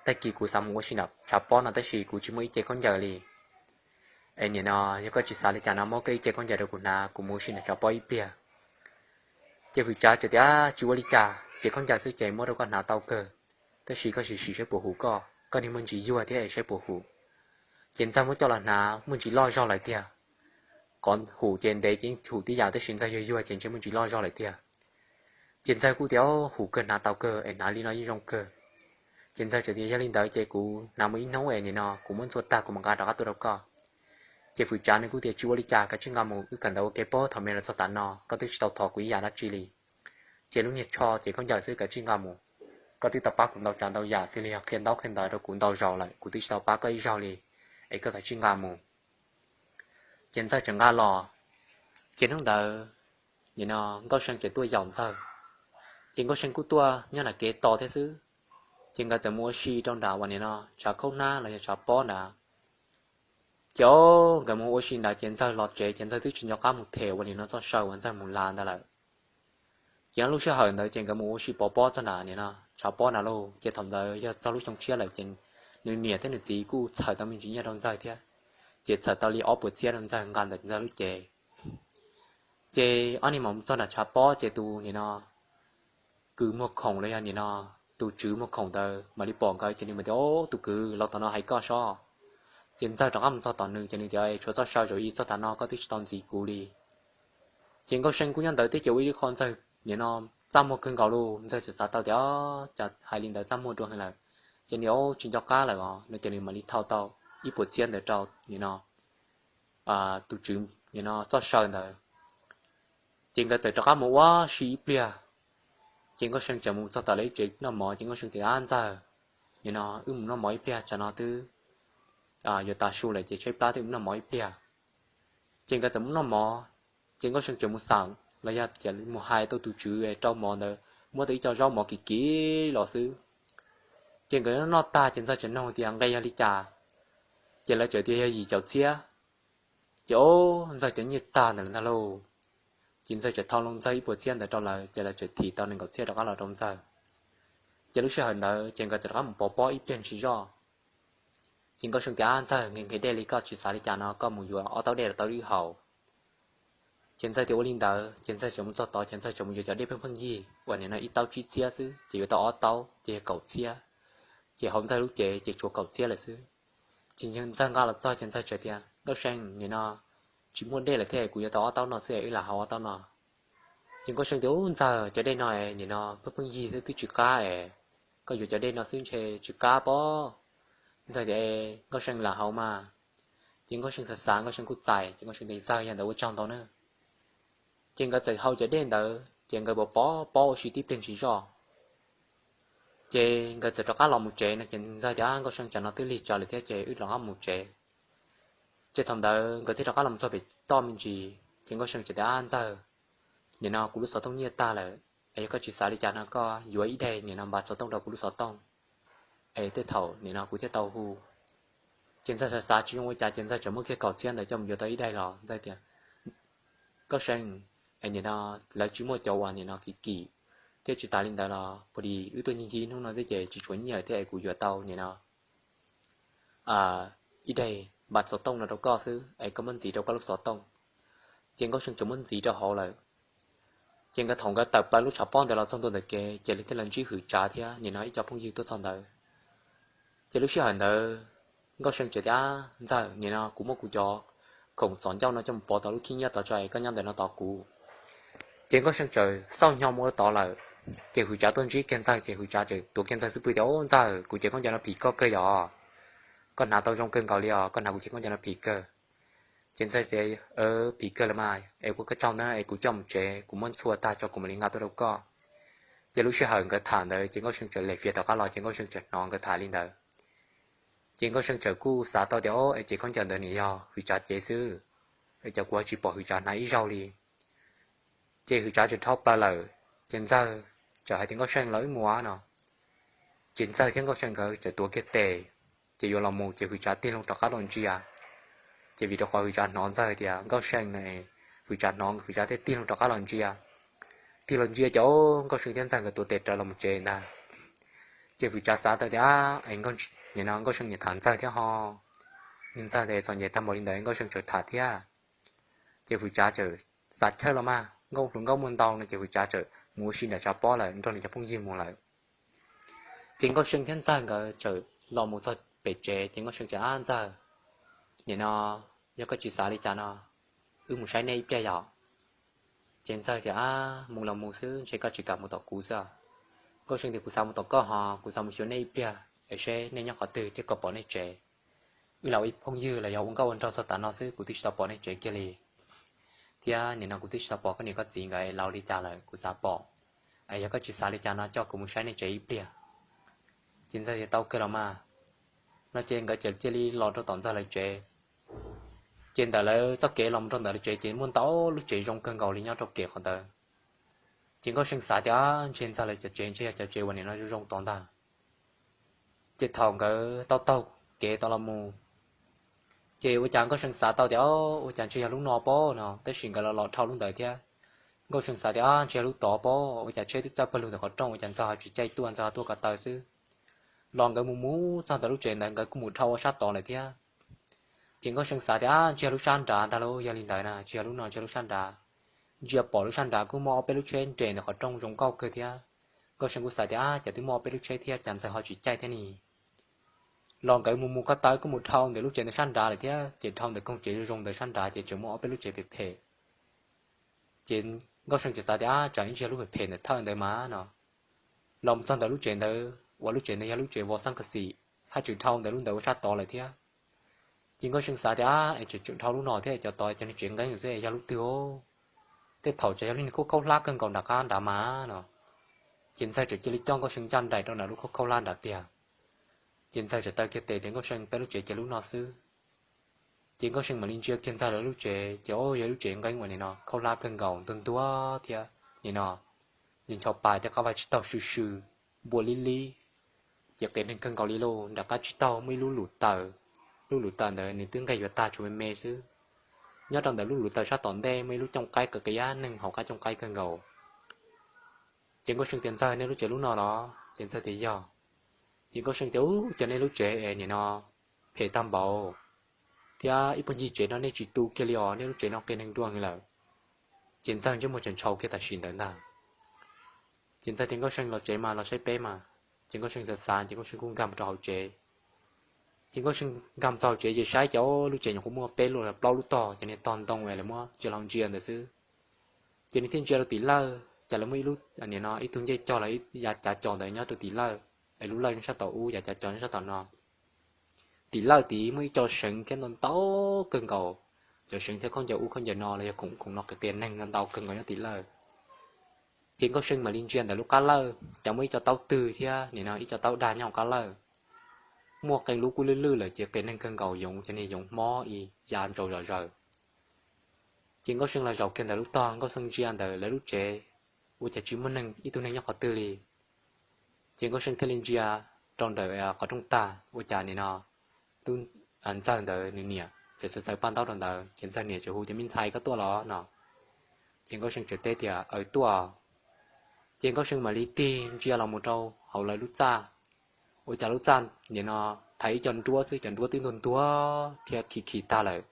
tag kis kuv xav mus ua si nram tshav pob no tab sis kuv tsis muaj ib ce khaub ncaws li. Es nim no yog koj tsis xav li cas no muab koj ib ce khaub ncaws rau kuv hnav, kuv mus ua si nram tshav pob ib pliag. Ces Hwm Tsav txawm tias tsis ua li cas, ces khaub ncaws xwb ces muab rau koj hnav tau kawg, tab sis koj sim sim saib puas hum koj, koj niag muaj ntsis yuag thiab saib puas hum. Ces Ntxawg muab coj los hnav muaj ntsis loj zog lawm tiag. Qhov hum ces ntev ces hum tib yam tab sis Ntxawg yuag yuag ces ntshe muaj ntsis loj zog lawm tiag. Ces Ntxawg kuj tias hum kawg, hnav tau kawg es hnav li no yeej zoo kawg. Ces Ntxawg txawm tias yog li ntawd ces kuv hnav mus ib hnub es nim no kuv muab ntxuaj tag kuv mam nqa rov qab tuaj rau koj. Ces Hwm Tsav nws kuj tias tsis ua li cas, kav tsij nqa mus, wb kawm ntawv ua ke pab thaum me los txog tav no koj twb tsis tau thov kuv ib yam dab tsi li. Ces lub niag tsho ces khaub ncaws xwb, kav tsij nqa mus, koj twb tau pab kuv ntau tsav ntau yam xws li yog qhia ntaub qhia ntawv rau kuv ntau zaus lawm, kuv twb tsis tau pab koj ib zaug li, es koj kav tsij nqa mus. Ces Ntxawg txawm nqa los. Ces hnub ntawd nim no Nkauj See txawm tuaj yaum Ntxawg. Ces Nkauj See kuj tuaj nyob nram kev tos thiab xwb. Ces nkawd txawm mus ua si rau nram uas nim no tshav khaub hnab los yog tshav pob nrad. Ces o, nkawd mus ua si nrad ces Ntxawg los tsev ces Ntxawg twb tsis nco qab mus them uas nim no txoj saw uas Ntxawg mus lav ntawd lawm. Ces lub sij hawm ntawd ces nkawd mus ua si pov pob txog nrad nim no tshav pob nrad lauj. Ces thaum ntawd yog txog lub xyoo tshiab lawm ces nws niam thiab nws txiv kuj txhawm tau me ntsis nyiaj rau Ntxawg thiab. Ces txhawm tau li ob puas txhiab rau Ntxawg nqa ntawm Ntxawg lub cev. Ces ob niag mam mus txog nram tshav pob ces tus nim no kws muag khoom los yog nim no tus tswv muag khoom ntawd mam li pom nkawd ces nws mam tias, Tus kwv, los tom no hais koj sob. Ces Ntxawg rov qab mus txog tom nws ces nws tias, Tshuav txoj saw zaum ib txog tav no koj twb tsis tau ntxiv kuv li. Ces Nkauj See kuj nyob ntawd thiab ces ua ib qho Ntxawg nim no txaj muag kawg nkaus lauj. Ntxawg txawm xav tau tias, Cas hais li ntawd txaj muag dua heev lawm. Ces nws tsis nco qab lawm os no ces nws mam li thau tau ib puas txhiab ntawd rau nim no tus tswv nim no txoj saw ntawd. Ces nkawd txawm rov qab mus ua si ib pliag. Ces Nkauj See txawm mus txog tom lawv ib tsev noj mov ces Nkauj See tias, Ab Ntxawg, nim no wb mus noj mov ib pliag, tsam no twb yuav tav su lawm ces tshaib plab thiab, wb mus noj mov ib pliag. Ces nkawd txawm mus noj mov. Ces Nkauj See txawm mus xam los yog tias mus hais tau tus tswv rau mov ntawd muab tau ib co zaub mov kim kim los xwb. Ces nkawd noj tag ces Ntxawg txawm nug tias, Nqe yog li cas? Ces lawv txawm tias yog yim caum txhiab. Ces o, Ntxawg cov nyiaj tag ntawd lawm ntag lauj. Ces Ntxawg txawm thau los Ntxawg ib puas txhiab ntawd rau lawv ces lawv txawm thim tau nees nkaum txhiab rov qab los rau Ntxawg. Ces lub sij hawm ntawd ces nkawd txawm rov qab mus pov pob ib pliag ntsis zoj. Ces Nkauj See tias, Ab Ntxawg, nqhis nqhis dej li koj tsis xav li cas no koj mus yuav ob taub dej los tau wb haus. Ces Ntxawg tias ua li ntawd ces Ntxawg txawm mus txog tod ces Ntxawg txawm mus yuav cov dej pheej pheej yig uas nim no ib taub tsib txhiab xwb ces yuav tau ob taub ces yog kaum txhiab. Ces hauv Ntxawg lub cev ces tshuav kaum txhiab lawm xwb. Ces Ntxawg nqa los txog ces Ntxawg txawm tias, Nkauj See, nim no tsis muaj dej lawm thiab, kuv yuav tau ob taub no xwb es wb lam haus ob taub no. Ces Nkauj See tias, Ub Ntxawg, cov dej no nim no pheej pheej yig xwb twb tsis qab es, koj yuav cov dej no xwb ntshe tsis qab pob. Ntxawg tias, Nkauj See, lam haus mas. Ces Nkauj See xav xav Nkauj See kuj txais ces Nkauj See tias, Ntxawg, yog ntawd ua tsaug ntau na. Ces nkawd txawm haus cov dej ntawd ces nkawd pov pob ua si tib pliag ntsis zoj. Ces nkawd txawm rov qab los mus tsev no ces Ntxawg tias, Nkauj See, tsam no twb lig tsawv lawm thiab ces wb rov qab mus tsev. Ces thaum ntawd nkawd thiaj rov qab los txog pem toj me ntsis ces Nkauj See txawm tias, Ab Ntxawg, nim no kuv lub xov tooj nyiaj tag lawm, es yog koj tsis xav li cas no koj yuav ib daim nim no npav xov tooj rau kuv lub xov tooj es tej thaum nim no kuv thiaj tau hu. Ces Ntxawg xav xav tsis zoo ua cas ces Ntxawg txawm muab kiag kaum txhiab ntawd coj mus yuav tau ib daim los Ntxawg tias, Nkauj See, es nim no lawv tsis muaj cov uas nim no kim kim thiab tsis tas li ntawd los puas di wb tuaj ncig ncig hnub no thiab ces tsis tshuav nyiaj lawm thiab es kuv yuav tau nim no ib daim npav xov tooj no rau koj xwb es koj muab ntxiv rau koj lub xov tooj. Ces Nkauj See txawm muab ntxiv rau hauv lawm. Ces nkawd thaum nkawd tawm plaws lub tshav pob ntawd los txog ntua ntawm kev ces lawv thiaj li ntsib Hwm Tsav thiab nim no ib co phooj ywg tuaj txog ntawd. Ces lub sij hawm ntawd Nkauj See txawm tias, Ntxawg, nim no kuv muab kuv cov khoom txom ncauj no coj mus pov tau lub khib nyiab tod tso es koj nyob ntawm no tos kuv. Ces Nkauj See txawm xauj nyo mus ua tod lawm. Ces Hwm Tsav tuaj ntsib kiag Ntxawg ces Hwm Tsav txawm tuav kiag Ntxawg xub pwg tias, Ub Ntxawg, kuv cev khaub ncaws no phim koj kawg yog? Koj hnav tau zoo kawg nkaus li os, koj hnav kuv cev khaub ncaws no phim kawg. Ces Ntxawg tias, Phim kawg los mas es ua koj tsaug ntawd es kuv coj mus tsev kuv muab ntxhua tag tso kuv mam li nqa tuaj rau koj. Ces lub sij hawm nkawd tham ntawd ces Nkauj See txawm lem fiav rov qab los ces Nkauj See txawm hnov nkawd tham li ntawd. Ces Nkauj See txawm kuj xav tau tias, Ob, es cev khaub ncaws ntawd nim yog Hwm Tsav cev xwb, es cas kuv ho tsis pom Hwm Tsav hnav ib zaug li. Ces Hwm Tsav txawm dhau plaws lawm. Ces Ntxawg txawm hais tias, Nkauj See, los wb mus no. Ces Ntxawg thiab Nkauj See nkawd txawm tuav kiag tes, ces yuav los mus ces Hwm Tsav tig loo rov qab los ntsia. Ces vim rau qhov Hwm Tsav hnov Ntxawg tias Nkauj See no, Hwm Tsav hnov Hwm Tsav thiaj tig loo rov qab los ntsia. Tig los ntsia ces Nkauj See thiab Ntxawg nkawd tuav tes rawv los mus tsev ntag. Ces Hwm Tsav xav tau tias, Nim no Nkauj See niam tham Ntxawg thiab ho, niag Ntxawg tes txom nyem tag npaum li ntawd Nkauj See tseem tham thiab. Ces Hwm Tsav txawm xav chawj los mas, Nkauj hluas nkauj muaj ntau no ces Hwm Tsav txawm mus ua si nram tsav pob lawm nrog nws cov phooj ywg mus lawm. Ces Nkauj See thiab Ntxawg nkawd txawm los mus txog pem tsev ces Nkauj See tias, Ab Ntxawg, nim no yog koj tsis xav li cas no, wb mus saib nej ib pliag yom. Ces Ntxawg tias, Ab, mus los mus xwb, ntshe koj tsis kam mus tom kuv xwb. Nkauj See tias, Kuv xav mus tom koj ho, kuv xav mus xyuas nej ib pliag es seb nej nyob qhov twg thiab koj pom nej tsev. Wb los ua ib phooj ywg los yog ua nkauj ua nraug txog tav no xwb kuv twb tsis tau pom nej tsev kiag li. Thiab nim no kuv twb tsis tau pom koj niam koj txiv nkawd laus li cas lawm, kuv xav pom. Yog koj tsis xav li cas no coj kuv mus saib nej tsev ib pliag. Ces Ntxawg tias, Tau kawg los mas. No ces nkawd cia li los rau tom Ntxawg lawv tsev. Ces ntawm lawv txoj kev los mus rau ntawm lawv tsev ces muaj ntau lub tsev zoo kawg nkaus li nyob rau kev qhov ntawd. Ces Nkauj See xav tias, Ntshe Ntxawg lawv cov tsev ntshe yog cov tsev uas nim no zoo zoo tod ntag. Ces thaum nkawd tau taug kev tau los mus, ces ua cas Nkauj See xav tau tias, Ua cas ntshe yog lub no pob no, tab sis nkawd los los dhau lub ntawd thiab. Nkauj See xav tias, Ntshe yog lub tod pob, ua cas tsheb twb txawj pawg lug ntawm qhov rooj, ua cas Ntxawg ho tsis caij tuaj, Ntxawg ho tuaj ko taw xwb. Los nkawd mus mus txog ntawm lub tsev ntawd nkawd kuj mus dhau ua sab tod lawm thiab. Ces Nkauj See xav tias, Ntshe yog lub sab nrad ntag lauj, yog li ntawd na, tsis yog lub no, ntshe yog lub sab nrad. Ntsia pom lub sab nrad kuj muaj ob peb lub tsheb nres ntawm qhov rooj zoo nkauj kawg thiab. Nkauj See kuj xav tias, Ab, cas twb muaj ob peb lub tsheb thiab, cas Ntxawg ho tsis caij thiab ni. Los nkawd mus mus ko taw kuj mus dhau ntawm lub tsev ntawd sab nrad lawm thiab, ces dhau ntawm koog tsev zoo zoo ntawd sab nrad ces tseem muaj ob peb lub tsev phem phem. Ces Nkauj See tseem xav tias, Ab, tsam ib ntsis yog lub phem phem ntawm thawj ntawd mas no. Los mus txog ntawm lub tsev ntawd uas lub tsev ntawd yog lub tsev vov xab kas xim, haj tseem dhau ntawm lub ntawd ua sab tod lawm thiab. Ces Nkauj See xav tias, Ab, es tseem dhau lub no thiab, cov tod cov niag tsev nqeeb xwb yog lub twg os? Tej thaum tsam yog lub niag khaub khaub hlab kawg nkaus nram qab nrad mas no. Ces Ntxawg tseem cia li coj Nkauj See ncaj nraim rau nram lub khaub khaub hlab nrad tiag. Ces Ntxawg tseem taw kiag tes tias, Nkauj See, peb lub tsev cia lub no xwb. Ces Nkauj See mam li ntsia kiag Ntxawg lawv lub tsev ces, o, yog lub tsev nqeeb uas nim no khaub hlab kawg nkaus ntuag ntuag thiab nim no ncho pa tej qab vaj tsib taug swm swm, npua lib lib. Ces qias neeg kawg nkaus li lauj, nram qab tsib taug muaj ib lub lus taws. Lub lus taws ntawd nws twb nqeg yuav tag tsuas me me xwb. Nyob rau ntawm lub lus taws sab tom ntej muaj ib lub cooj qaib qias qias neeg hauv qab cooj qaib kawg nkaus. Ces Nkauj See tias, Ntxawg, nej lub tsev lub no los? Ces Ntxawg tias, Yog. Ces Nkauj See tias, Ub, cas nej lub tsev es nim no phem tag npaum thiab ib puag ncig tsev no nej tsis tu kiag li os, nej lub tsev no qias neeg dua lawm. Ces Ntxawg ntsej muag tseem ntshau kiag tam sim ntawd ntag. Ces Ntxawg tias, Nkauj See, los tsev mas, los saib peb mas. Ces Nkauj See xav xav ces Nkauj See kuj nkag mus rau hauv tsev. Ces Nkauj See nkag mus txog hauv tsev ces saib ces lub tsev nyuam qhuav muaj peb lub plaub lub tog, ces niag tog ntoo es lawv muab tsis hlau ntsia ntawd xwb. Ces nws thiaj ntsia rau tim lawj, ces lawv muaj ib lub, nim no ib tug ncej cog los yav cav cos ntawd nyob rau tim lawj, es lub lawj nyob sab tom ub, yav cav cos nyob sab tom no. Tim lawj tid muaj ib co seev thiab ntau ntau kawg nkaus, cov seev thiab khaub ncaws ub khaub ncaws no los yog khoom khoom no qias qias neeg no ntau kawg nkaus nyob tim lawj. Ces Nkauj See mam li ntsia ntawm lub qab lawj, cas muaj ib co taub twg thiab nim no ib co taub dag nyob hauv qab lawj. Muaj qee lub kuj lwj lwj lawm ces qias neeg kawg nkaus, yoov cov niag yoov hmob ib yav ntsaus zom zaws. Ces Nkauj See los zaum kiag ntawm lub tog, Nkauj See ntsia ntawm lawv lub tsev, ua cas tsis muaj neeg, ib tug neeg nyob qhov twg li. Ces Nkauj See thiaj li ntsia rau ntawm qhov rooj tag, ua cas nim no tub Ntxawg ntawd nws niam tseem txawv txawv paj ntaub rau ntawd, ces Ntxawg niam tseem hu tias, Me ntxhais, koj tuaj los no? Ces Nkauj See tseem teb tias, Aws, tuaj. Ces Nkauj See mam li tig ntsia los mus rau hauv lawv lub txaj, ua cas lub txaj nim no thaiv ib co nruab xwb, cov nruab twb ntuag ntuag thiab khi khi tag lawm.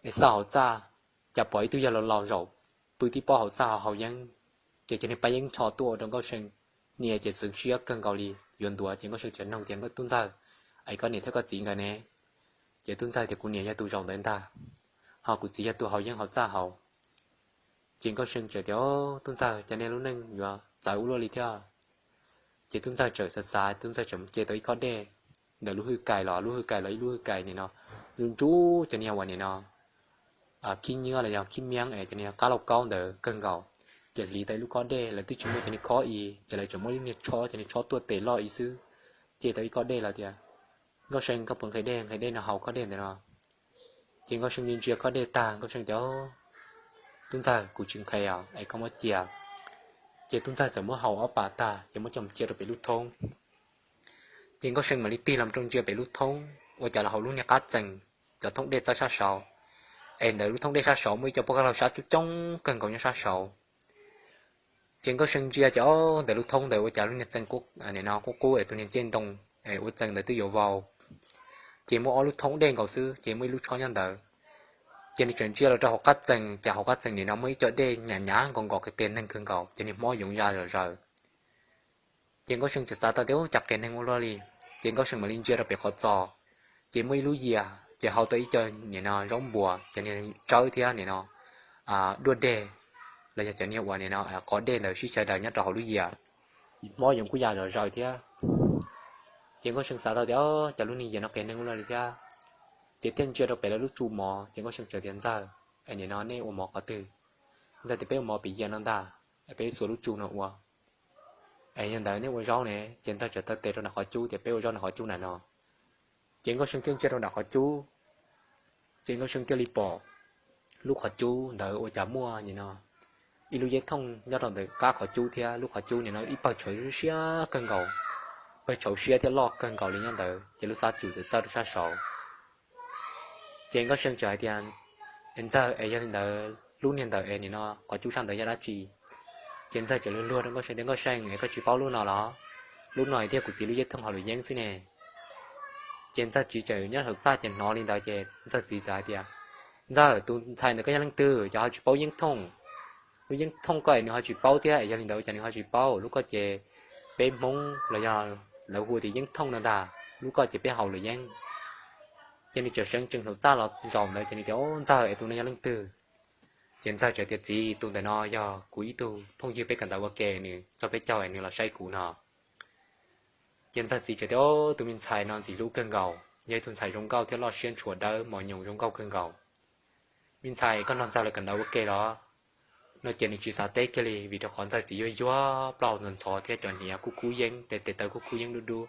Es xauj hauv txaj, cas pom ib tug yawg laus laus zaum pw tib pob hauv txaj haus yeeb, ces cov niag paj yeeb ncho tuaj ua rau Nkauj See nias ces txwv siab kawg nkaus li yuav ntuav. Ces Nkauj See tseem nug tias, Tub Ntxawg, es koj niam thiab koj txiv nkawd ne? Ces tub ntxawg tias, Kuv niam yog tus zaum ntawd ntag, ho kuv txiv yog tus haus yeeb hauv txaj haus. Ces Nkauj See tseem tias, Tub ntxawg, cas nej lub neej yuav txawv ua luaj li thiab? Ces tub ntxawg tseem xav xav, tub ntxawg tseem mus ce tau ib khob dej ntawm lub hwj kais los, lub hwj kais los ib lub hwj kais nim no ntsuj ntsuj cov niag uas nim no khib nyiab los yog khib miab es cov niag qab lauj kaub ntawd kawg nkaus. Ces hliv tau ib lub khob dej, lawv twb tsis muaj cov niag khob i, ces lawv tseem muab lub niag tshob, cov niag tshob tuaj tes loj i xwb. Ces tau ib khob dej los tias, Nkauj See, koj puas nqhis dej? Nqhis dej no haus khob dej ntawm no. Ces Nkauj See ntsia khob dej tag, Nkauj See tias, Tub ntxawg, kuv tsis nqhis os, es koj muab cia. Ces tub ntxawg txawm muab haus ob pas tag ces muab coj mus cia rau pem lub thoob. Ces Nkauj See mam li tig los rau ntsia pem lub thoob, ua cas los hauv lub niag qab txee, cov thoob dej txawb sab saud, es ntawm lub thoob dej sab saud muaj ib co poj kab laug sab coob coob kawg nkaus nyob sab saud. Ces Nkauj See ntsia ces ntawm lub thoob ntawd ua cas lub niag txee, nim no qub qub es tus niag ncej ntoo es ua txee ntawd twb yuav vau. Ces muaj ob lub thoob dej nkaus xwb ces muaj ib lub tshob nyob ntawd. Ces nws tseem ntsia los rau hauv qab txee, ces hauv qab txee nim no muaj ib co dej nyav nyav nkaus nkaus qias qias neeg kawg nkaus, ces niag mob yoov ya zom zaws. Ces Nkauj See tseem xav tau tias, Ub, cas qias neeg ua luaj li? Ces Nkauj See mam li ntsia rau pem qhov txos, ces muaj ib lub yias, ces hau tau ib co nim no zaub npuas, cov niag tsawb thiab nim no duaj dej, los yog cov niag uas nim no qos dej ntawd sib xyaw daws nyob rau hauv lub yias. Mob yoov kuj ya zom zaws thiab. Ces Nkauj See xav tau tias, Cas lub niag yias no qias neeg ua luaj li thiab? Ces thiaj ntsia rau pem lawv lub tsu mov, ces Nkauj See txawm tias, Ntxawg, es nim no nej ua mov qhov twg? Ntxawg tias, Peb ua mov pem yias no ntag, peb xuas lub tsu no ua. Es yog ntawd nej ua zaub ne? Ces Ntxawg txawm taw tes rau nram qhov cub tias, Peb ua zaub nram qhov cub nram no. Ces Nkauj See thiaj ntsia rau nram qhov cub, ces Nkauj See thiaj li pom lub qhov cub ntawd ua cas muaj nim no ib lub yeeb thooj nyob rau ntawm qab qhov cub thiab lub qhov cub nim no ib pawg tshauv siab kawg nkaus, pawg tshauv siab thiab loj kawg nkaus li nyob ntawd, ces lub xab cum txawm txawj rau sab saud. Ces Nkauj See txawm hais tias, Ntxawg, es yog li ntawd lub niag ntawd es nim no qhov cub sab ntawd yog dab tsi? Ces Ntxawg txawm luag luag rau Nkauj See tias, Nkauj See, es koj tsis paub lub no los? Lub no thiab kuv txiv lub yeeb thooj hauv lwm yeeb xwb ne. Ces Ntxawg txiv txawm nyob saum txaj ces hnov li ntawd ces Ntxawg txiv txawm hais tias, Ntxawg, tus ntxhais ntawd koj yog leej twg cov ho tsis paub yeeb thooj? Lub yeeb thooj koj es nws ho tsis paub thiab, es yog li ntawd cas nws ho tsis paub? Lub koj ces peb Hmoob los yog lawv hu tias yeeb thooj no ntag, lub koj ces peb hauv lwm yeeb. Ces nws txawm sawv tsees saum txaj los zaum ntawd ces nws tias, Ntxawg, es tus no yog leej twg? Ces Ntxawg txawm tias, Txiv, tus ntawm no yog kuv ib tug phooj ywg peb kawm ntawv ua ke, nws txog peb caug es nws los saib kuv no. Ces Ntxawg txiv txawm tias, Tus me ntxhais no ntxim hlub kawg nkaus, yog ib tug ntxhais zoo nkauj thiab loj siab ntshua dawb mos nyoos zoo nkauj kawg nkaus. Me ntxhais, koj nrog Ntxawg los kawm ntawv ua ke los? No ces nws tsis xav teb kiag li vim rau qhov Ntxawg txiv yuag yuag, plaub hau ntxhov ntxhov thiab cov hniav kuj kub yeeb, tes tes taw kuj kub yeeb dub dub.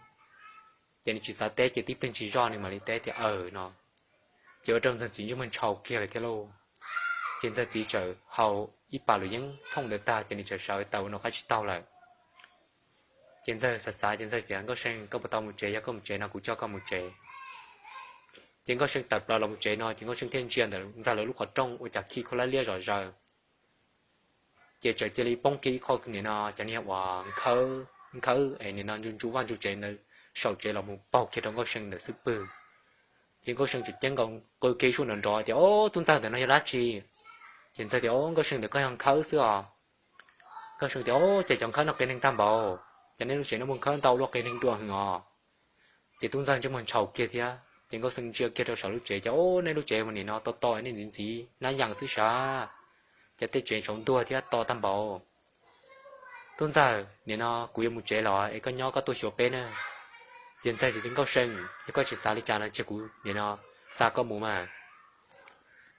Ces nws tsis xav teb ces tib pliag tsis zoj nws mam li teb tias, Aws no. Ces ua rau Ntxawg txiv ntsej muag ntshaus kiag lawm thiab lauj. Ces Ntxawg txiv txawm hau ib pas luam yeeb thooj ntawd tag ces nws txawm sawv tawm ua nram qab tsis taug lawm. Ces Ntxawg xav xav ces Ntxawg tias, Nkauj See, koj puas tau mus tsev? Yog koj mus tsev no kuv coj koj mus tsev. Ces Nkauj See tawm plaws los mus tsev no ces Nkauj See thiaj ntsia ntawm Ntxawg lawv lub qhov rooj ua cas khi kho lab liab zom zaws. Ces txawm cia li poob kiag ib qho nim no cov niag uas nkhawb nkhawb es nim no ntsu ntsu vaj ntsu tsev ntawd saum tsev los mus paug kiag rau Nkauj See ntawm xub pwg. Ces Nkauj See tseem ceeb nkaus qw kiag ib suab nrov nrov tias, Ob, tub ntxawg, ntawm no yog dab tsi? Ces Ntxawg tias, Ob, Nkauj See, ntawm koj yog nkhawb xwb os. Nkauj See tias, Ob, ces cov nkhawb no qias neeg tag npaum, cas nej lub tsev no muaj nkhawb ntau luaj qias neeg dua heev os. Ces tub ntxawg ntsej muag ntshaus kiag thiab ces Nkauj See ntsia kiag rau saum lub tsev ces, Ob, nej lub tsev mas nim no to to nej ntxiv ntxiv nab yees xwb sav, cas tej tsev tsaus ntuag thiab to tag npaum. Tub ntxawg, nim no kuv yuav mus tsev los es koj nyob koj tuaj xyuas peb na. Ces Ntxawg txawm tias, Nkauj See, yog koj tsis xav li cas no cia kuv nim no xa koj mus mas.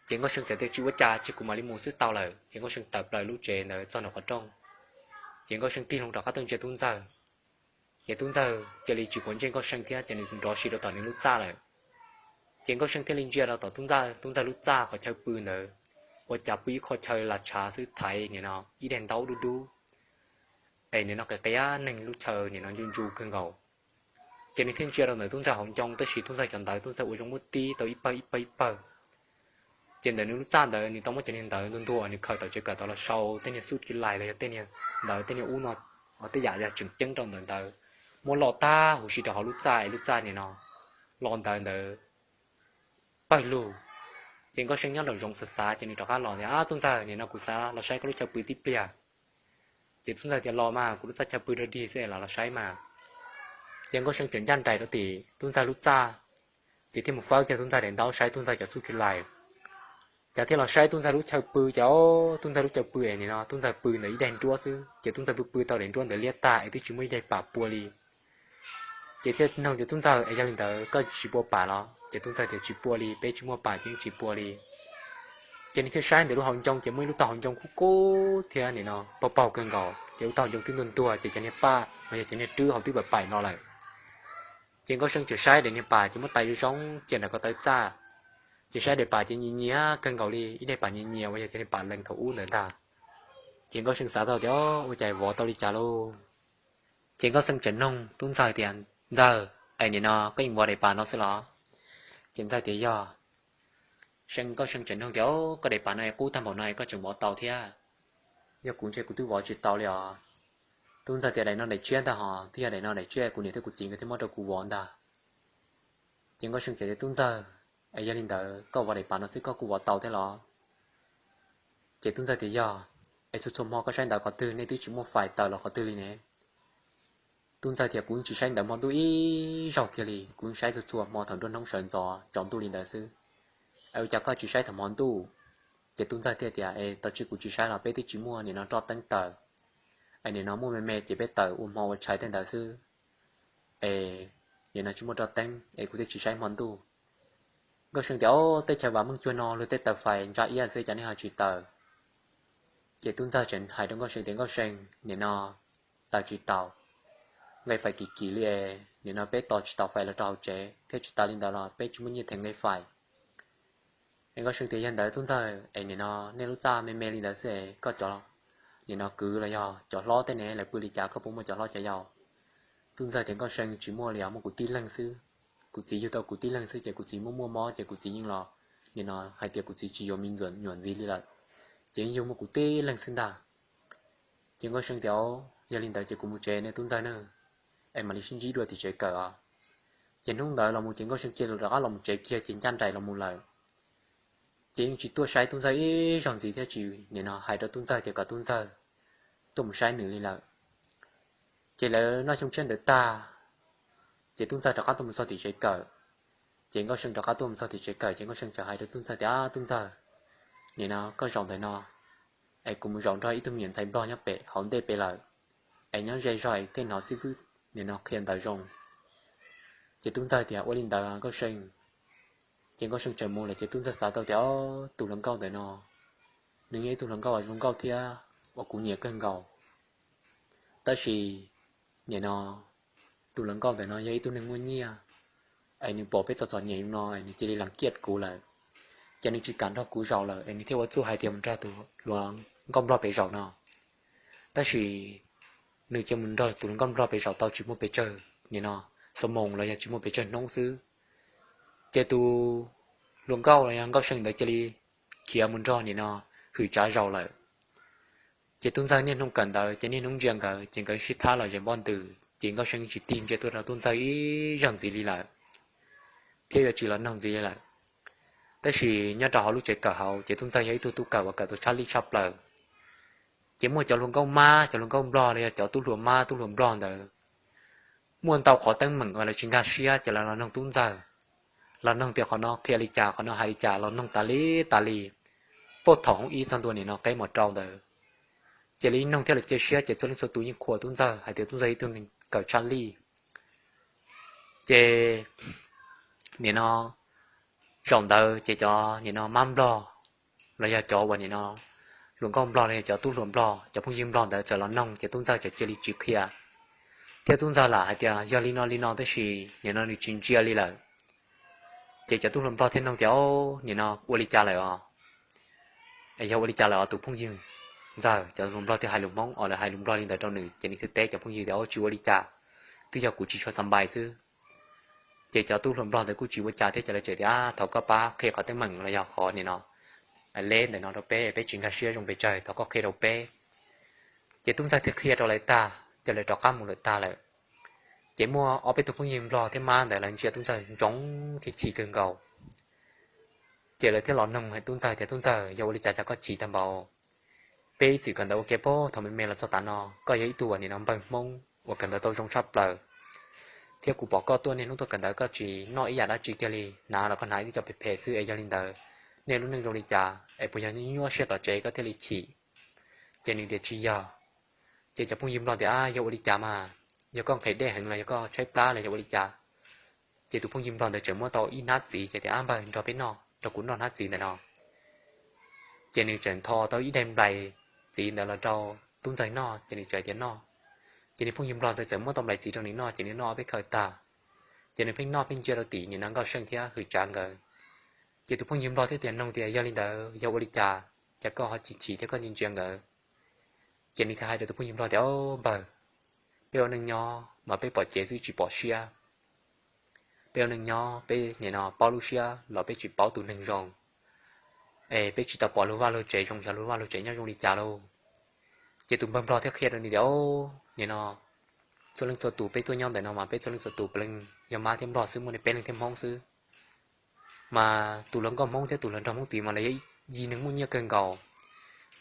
Ces Nkauj See txawm tias, Tsis ua cas, cia kuv mam li mus xwb tau lawm. Ces Nkauj See tawm plaws lub tsev ntawd txog nram qhov rooj, ces Nkauj See tig hlo rov qab tuaj ntsia tub ntxawg. Ces tub ntxawg cia li tsis quav ntsej Nkauj See thiab ces nws nrov si rau tom nws lub txaj lawm. Ces Nkauj See thiaj li ntsia rau tom tub ntxawg, tub ntxawg lub txaj qhov chaw pw ntawd, ua cas pw ib qho chaw las tshav xwb thaiv nim no ib daim ntaub dub dub, es nim no qias qias neeg lub chaw nim no ntsu ntsu kawg nkaus. Ces nws thiaj ntsia rau ntawm tub ntxawg hauv ncoo tab sis tub ntxawg cov ntawv tub ntxawg ua zoo muab tib tau ib pawg ib pawg ib pawg. Ces ntawm nws lub txaj ntawd nws tau muab cov niag ntawv ntuag ntuag uas nws khaws tom tsev kawm tau los sau tej niag xub ki lais los yog tej niag ntawv tej niag ub no, tej yam yog tseem ceeb rau ntawm ntawd, muab loj tag huv si rau hauv lub txaj es lub txaj nim no los ntawd ntawd pawg lug. Ces Nkauj See nyob nraum zoov xav xav ces nws rov qab los tias, Ab, tub ntxawg, nim no kuv xav los saib koj lub chaw pw tib pliag. Ces tub ntxawg tias, Los mas, kuv lub txaj chaw pw rag dig xwb es los los saib mas. Ces Nkauj See txawm ncaj nraim rau tim tub ntxawg lub txaj, ces thiaj mus fawb kiag tub ntxawg daim ntaub saib tub ntxawg cov xub ki lais. Ces thiaj los saib tub ntxawg lub chaw pw ces, ob, tub ntxawg lub chaw pw es nim no tub ntxawg pw ntawm ib daim nruab xwb ces tub ntxawg pw pw tau daim nruab ntawd liab tag es twb tsis muaj ib daim pam pua li. Ces thiaj nug tias, Tub ntxawg, es yog li ntawd koj tsis pua pam los? Ces tub ntxawg tias, Tsis pua li, peb tsis muaj pam ces yeej tsis pua li. Ces nws thiaj saib ntawm lub hauv ncoo ces muaj ib lub taub hau ncoo kub kub thiab nim no paug paug kawg nkaus ces lub taub hau ncoo twb ntuag ntuag ces cov niag paj los yog cov niag rwb hauv twb pam paim no lawm. Ces Nkauj See txawm saib daim niag pam ces muab tais zoo zoo cia nram ko taw txaj, ces saib daim pam ces nyias nyias kawg nkaus li, ib daim pam nyias nyias uas yog cov niag pam lees thaum ub ntawd ntag. Ces Nkauj See xav tau tias, Ua cas vov tau li cas lauj? Ces Nkauj See txawm nug tub ntxawg tias, Ntxawg, es nim no koj yeej vov daim pam no xwb los? Ces ntxawg tias, Yog. See, Nkauj See txawm nug tias, Koj daim pam no es qub tag npaum no es koj tseem vov tau thiab? Yog kuv ntshe kuv twb vov tsis tau li os. Tub ntxawg tias, Daim no daim tshiab ntag hos, twb yog daim no daim tshiab kuv niam thiab kuv txiv nkawd thiaj muab rau kuv vov ntag. Ces Nkauj See txawm tias, Tub ntxawg, Es yog li ntawd koj vov daim pav no xwb koj kuj vov tau thiab los? Ces tub ntxawg tias yog. Es txhua txhua hmo koj saib ntawv qhov twg nej twb tsis muaj fais tawm los qhov twg li ne? Tub ntxawg tias kuv yeej tsis saib ntawv hmo ntuj ib zaug kiag li, kuv yeej saib txhua txhua hmo thaum nruab hnub sawv ntxov tsaus ntuj li ntawd xwb. Es ua cas koj tsis saib thaum hmo ntuj? Ces tub ntxawg thiaj tias es tab sis kuv tsis saib los peb twb tsis muaj nim no roj teeb tawm. Es nim no muaj me me ces peb tawm ua hmo ua tshais tej ntawd xwb. Es nim no tsis muaj roj teeb es kuv thiaj tsis saib hmo ntuj. Nkauj See tias o, teb chaws vam meej cuag no luag tej taws fais ntsa iab xwb cas nej ho tsis taws? Ces tub ntxawg tseem hais rau Nkauj See tias Nkauj See, nim no taws tsis taus, nqe fais kim kim li es nim no peb tos tsis taus fais los rau hauv tsev thiab tsis tas li ntawd los peb tsis muaj nyiaj them nqe fais. Es Nkauj See tias yog ntawd tub ntxawg es nim no nej lub txaj me me li ntawd xwb es koj cov nim no kwv los yog cov hlob tej ne lawv pw li cas koj puas muaj cov hlob cov yau? Tub ntxawg tias Nkauj See tsis muaj li os, muaj kuv tib leeg xwb. Kuv txiv yug tau kuv tib leeg xwb ces kuv txiv muaj muaj mob ces kuv txiv yeej los nim no hais tias kuv txiv tsis yuav me nyuam ntxiv li lawm, ces yeej yug muaj kuv tib leeg xwb ntag. Ces Nkauj See tias yog li ntawd ces kuv mus tsev ne tub ntxawg na, es mam li sib ntsib dua tim tsev kawm os. Ces hnub ntawd los mus ces Nkauj See cia li rov qab los mus tsev kiag ces ncaj nraim los mus lawm. Ces yeej tsis tuaj saib tub ntxawg ib zaug ntxiv thiab tsis nim no hais rau tub ntxawg tias kom tub ntxawg tuaj mus saib nws li lawm. Ces lawv noj xyoo tshiab ntawd tag, ces tub ntxawg rov qab tuaj mus txog tim tsev kawm. Ces Nkauj See rov qab tuaj mus txog tim tsev kawm ces Nkauj See txawm hais rau tub ntxawg tias, Tub ntxawg, nim no koj zaum ntawm no es kuv mus zaum nrog ib tug me nyuam ntxhais nplog nyob pem hauv ntej pem lawm, es nyob ze zog es tej hnov xib fwb nim no qhia ntawv zoo. Ces tub ntxawg tias, Ua li ntawd Nkauj See. Ces Nkauj See tseem mus lawm ces tub ntxawg xav tau tias, Tus hluas nkauj ntawm no nws yog ib tug hluas nkauj zoo nkauj thiab uas kuv nyiam kawg nkaus. Tab sis nim no tus hluas nkauj ntawm no yog ib tug neeg muaj nyiaj, es nws pom peb txom txom nyem no nws cia li las kiaj kuv lawm. Ces nws tsis kam nrog kuv zaum lawm es nws thiaj ua txuj hais tias mus nrog tus hluas nkauj nplog pem zaum no. Tab sis nws cia mus nrog tus hluas nkauj nplog pem zaum tau tsis muaj pes tsawg nim no xuab moos los yog tsis muaj pes tsawg hnub xwb, ces tus hluas nkauj los yog Nkauj See ntawd cia li khiav mus nrog nim no Hwm Tsav zaum lawm. Ces tub ntxawg niaj hnub kawm ntawv ces niaj hnub ntsia nkawd ces nkawd sib thab los zem npoj ntws ces Nkauj See tsis tig ntsia tuaj rau tub ntxawg ib zaug ntxiv li lawm, thiab yuav tsis los noog ntxiv li lawm. Tab sis nyob rau hauv lub tsev kawm hauv ces tub ntxawg yog ib tug tub kawm uas kawm tau tshaj lij tshaj plaws. Ces muaj cov hluas nkauj mab cov hluas nkauj nplog los yog cov tub hluas mab tub hluas nplog ntawd muaj ntau qhov teeb meem uas lawv tsis nkag siab ces lawv los noog tub ntxawg, los noog tias qhov no qhia li cas qhov no hais li cas los noog tas li tas li, puag thaum hoob ib txog ntua nim no qeb mos rau ntawd. Ces lawv noog thiab lawv cia siab ces txhua leej txhua tus yeej qhuas tub ntxawg hais tias tub ntxawg ib tug neeg kawm tshaj lij. Ces nim no zaum ntawd ces cov nim no mab nplog los yog cov uas nim no hluas nkauj nplog los yog cov tub hluas nplog cov phooj ywg nplog ntawd txawm los noog ces tub ntxawg txawm cia li tsis qhia, thiab tub ntxawg lam hais tias yog li no li no tab sis nim no nws tsis ntsia li lawm. Ces cov tub hluas nplog thiaj noog tias, Nim no ua li cas lawm os? Yog ua li cas lawm os tus phooj ywg ntxawg? Cov hluas nplog thiaj hais lus Hmoob os, lawv hais lus nplog li ntawd rau nws ces nws thiaj teb cov phooj ywg tias, Tsis ua li cas, twb yog kuv tsis tshua xas npais xwb. Ces cov tub hluas nplog ntawd kuj tsis ua cas thiab ces lawv tseem tias, Thov koj pab qhia qhov teeb meem los yog qhov nim no leb ntawm no rau peb, peb tsis nkag siab zoo pes tsawg, thov koj qhia rau peb. Ces tub ntxawg thiaj qhia rau lawv tag ces lawv rov qab mus lawm tag lawm. Ces muaj ob peb tug phooj ywg nplog thiab mab ntawd lawv ntsia tub ntxawg ntsoov thiab chim kawg nkaus. Ces lawv thiaj los noog tub ntxawg tias, Tub ntxawg, yog ua li cas cas koj chim tag npaum? Peb ib txwm kawm ntawv ua ke puag thaum me me los txog tav no, koj yog ib tug uas nim no npawg Hmoob uas kawm ntawv tau zoo tshaj plaws, thiab kuv pom koj tuaj niaj hnub tuaj kawm ntawv koj tsis noj ib yam dab tsi kiag li, hnav los koj hnav ib lub cov phem phem xwb es yog li ntawd nej lub neej zoo li cas es puas yog nyuaj siab tom tsev koj thiaj li chim? Ces nws tias tsis yog. Ces cov phooj ywg nplog tias, Yog ua li cas mas, yog koj nqhis dej heev los yog koj tshaib plab los yog ua li cas? Ces tus phooj ywg nplog ntawd tseem muab tau ib hnab txiv ces tias, Ab npawg, nrog peb noj, nrog kuv noj hnab txiv ntawm no. Ces nws tseem ntho tau ib daim nplais txiv ntawd los rau tub ntxawg noj ces nws tseem tias noj. Ces nws phooj ywg nplog ntawd txawm muab tau nplais txiv rau nws noj ces nws noj ob peb khaws tag. Ces nws pheej noj pheej ntsia rau tim nim no Nkauj See thiab Hwm Tsav nkawd. Ces tus phooj ywg nplog thiaj tias noog tias, Yog li ntawd yog ua li cas, cas koj ho chim chim thiab koj ntsia ntsia nkawd? Ces nws thiaj hais rau tus phooj ywg nplog tias, Npawg, peb ua neej nyob mas peb pom cev xwb tsis pom siab. Peb ua neej nyob peb nim no paub lub siab los peb tsis paub tus neeg zoo, es peb tsis tau pom luag vaj luag tsev zoo xyov luag vaj luag tsev nyob zoo li cas lauj. Ces tus npawg nplog thiaj qhia rau nws tias, Nim no txhua leej txhua tus peb tuaj nyob ntawm no mas peb txhua leej txhua tus puav leej yog mab thiab nplog xwb, muaj nej peb leeg thiab Hmoob xwb. Mas tus hluas nkauj Hmoob thiab tus hluas nraug Hmoob tid mas lawv yog ib neeg muaj nyiaj kawg nkaus.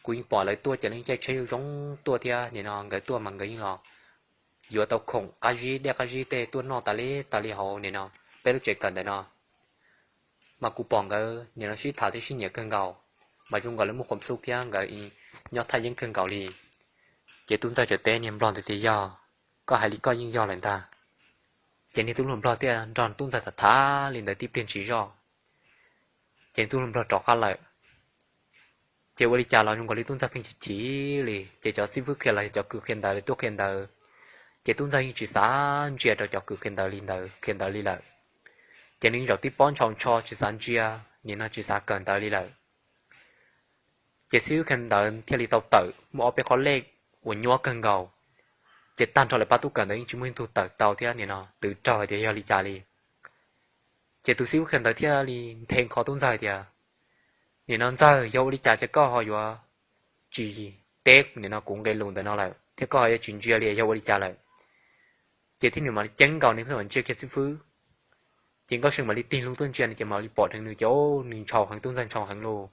Kuv yeej pom lawv tuaj ces lawv yeej caij tsheb zoo zoo tuaj thiab nim no nkawd tuaj mas nkawd yeej los yuav tau khoom qab zib dej qab zib tej tuaj noj tas li tas li hauv nim no peb lub tsev kawm ntawm no. Mas kuv pom nkawd nim no sib tham thiab sib nyiam kawg nkaus, mas zoo nkaus li muaj khuam xub thiab nkawd nyob thaj yeeb kawg nkaus li. Ces tub ntxawg txawm teb niag nplog ntawd tias, Yog koj hais li koj yeej yog lawm ntag. Ces niag tub hluas nplog thiaj nrog tub ntxawg tham tham li ntawd tib pliag ntsis zoj, ces tub hluas nplog rov qab lawm. Ces ua li cas los zoo nkaus li tub ntxawg pheej chim chim li, ces cov xib fwb qhia los cov kws qhia ntawv li tuaj qhia ntawv, ces tub ntxawg yeej tsis xav ntsia rau cov kws qhia ntawv li ntawd qhia ntawv li lawm. Ces nws zaum tib pob ntshaus ntsho tsis xav ntsia, nim no tsis xav kawm ntawv li lawm. Ces xib fwb qhia ntawv thiaj li tau tawm muaj ob peb qhov lej uas nyuab kawg nkaus, ces tag nrho lawv pab tub kawm ntawv yeej tsis muaj ib tug tawm tau thiab nim no twv raug hais tias yog li cas li. Ces tus xib fwb qhia ntawv thiaj li nthe nqho tub ntxawg tias, Nim no ntxawg, yog ua li cas ces koj ho yuav tsis teb nim no kuv nqe lus ntawm no lawm thiab koj ho yuav tsis ntsia li yog ua li cas lawm? Ces thiab nws mam li ceeb nkaus nws pheej mam ntsia kiag xib fwb. Ces Nkauj See mam li tig hlo tuaj ntsia nws ces mam li pom dheev nws ces nws ntshaus heev, tub ntxawg ntshaus heev lauj.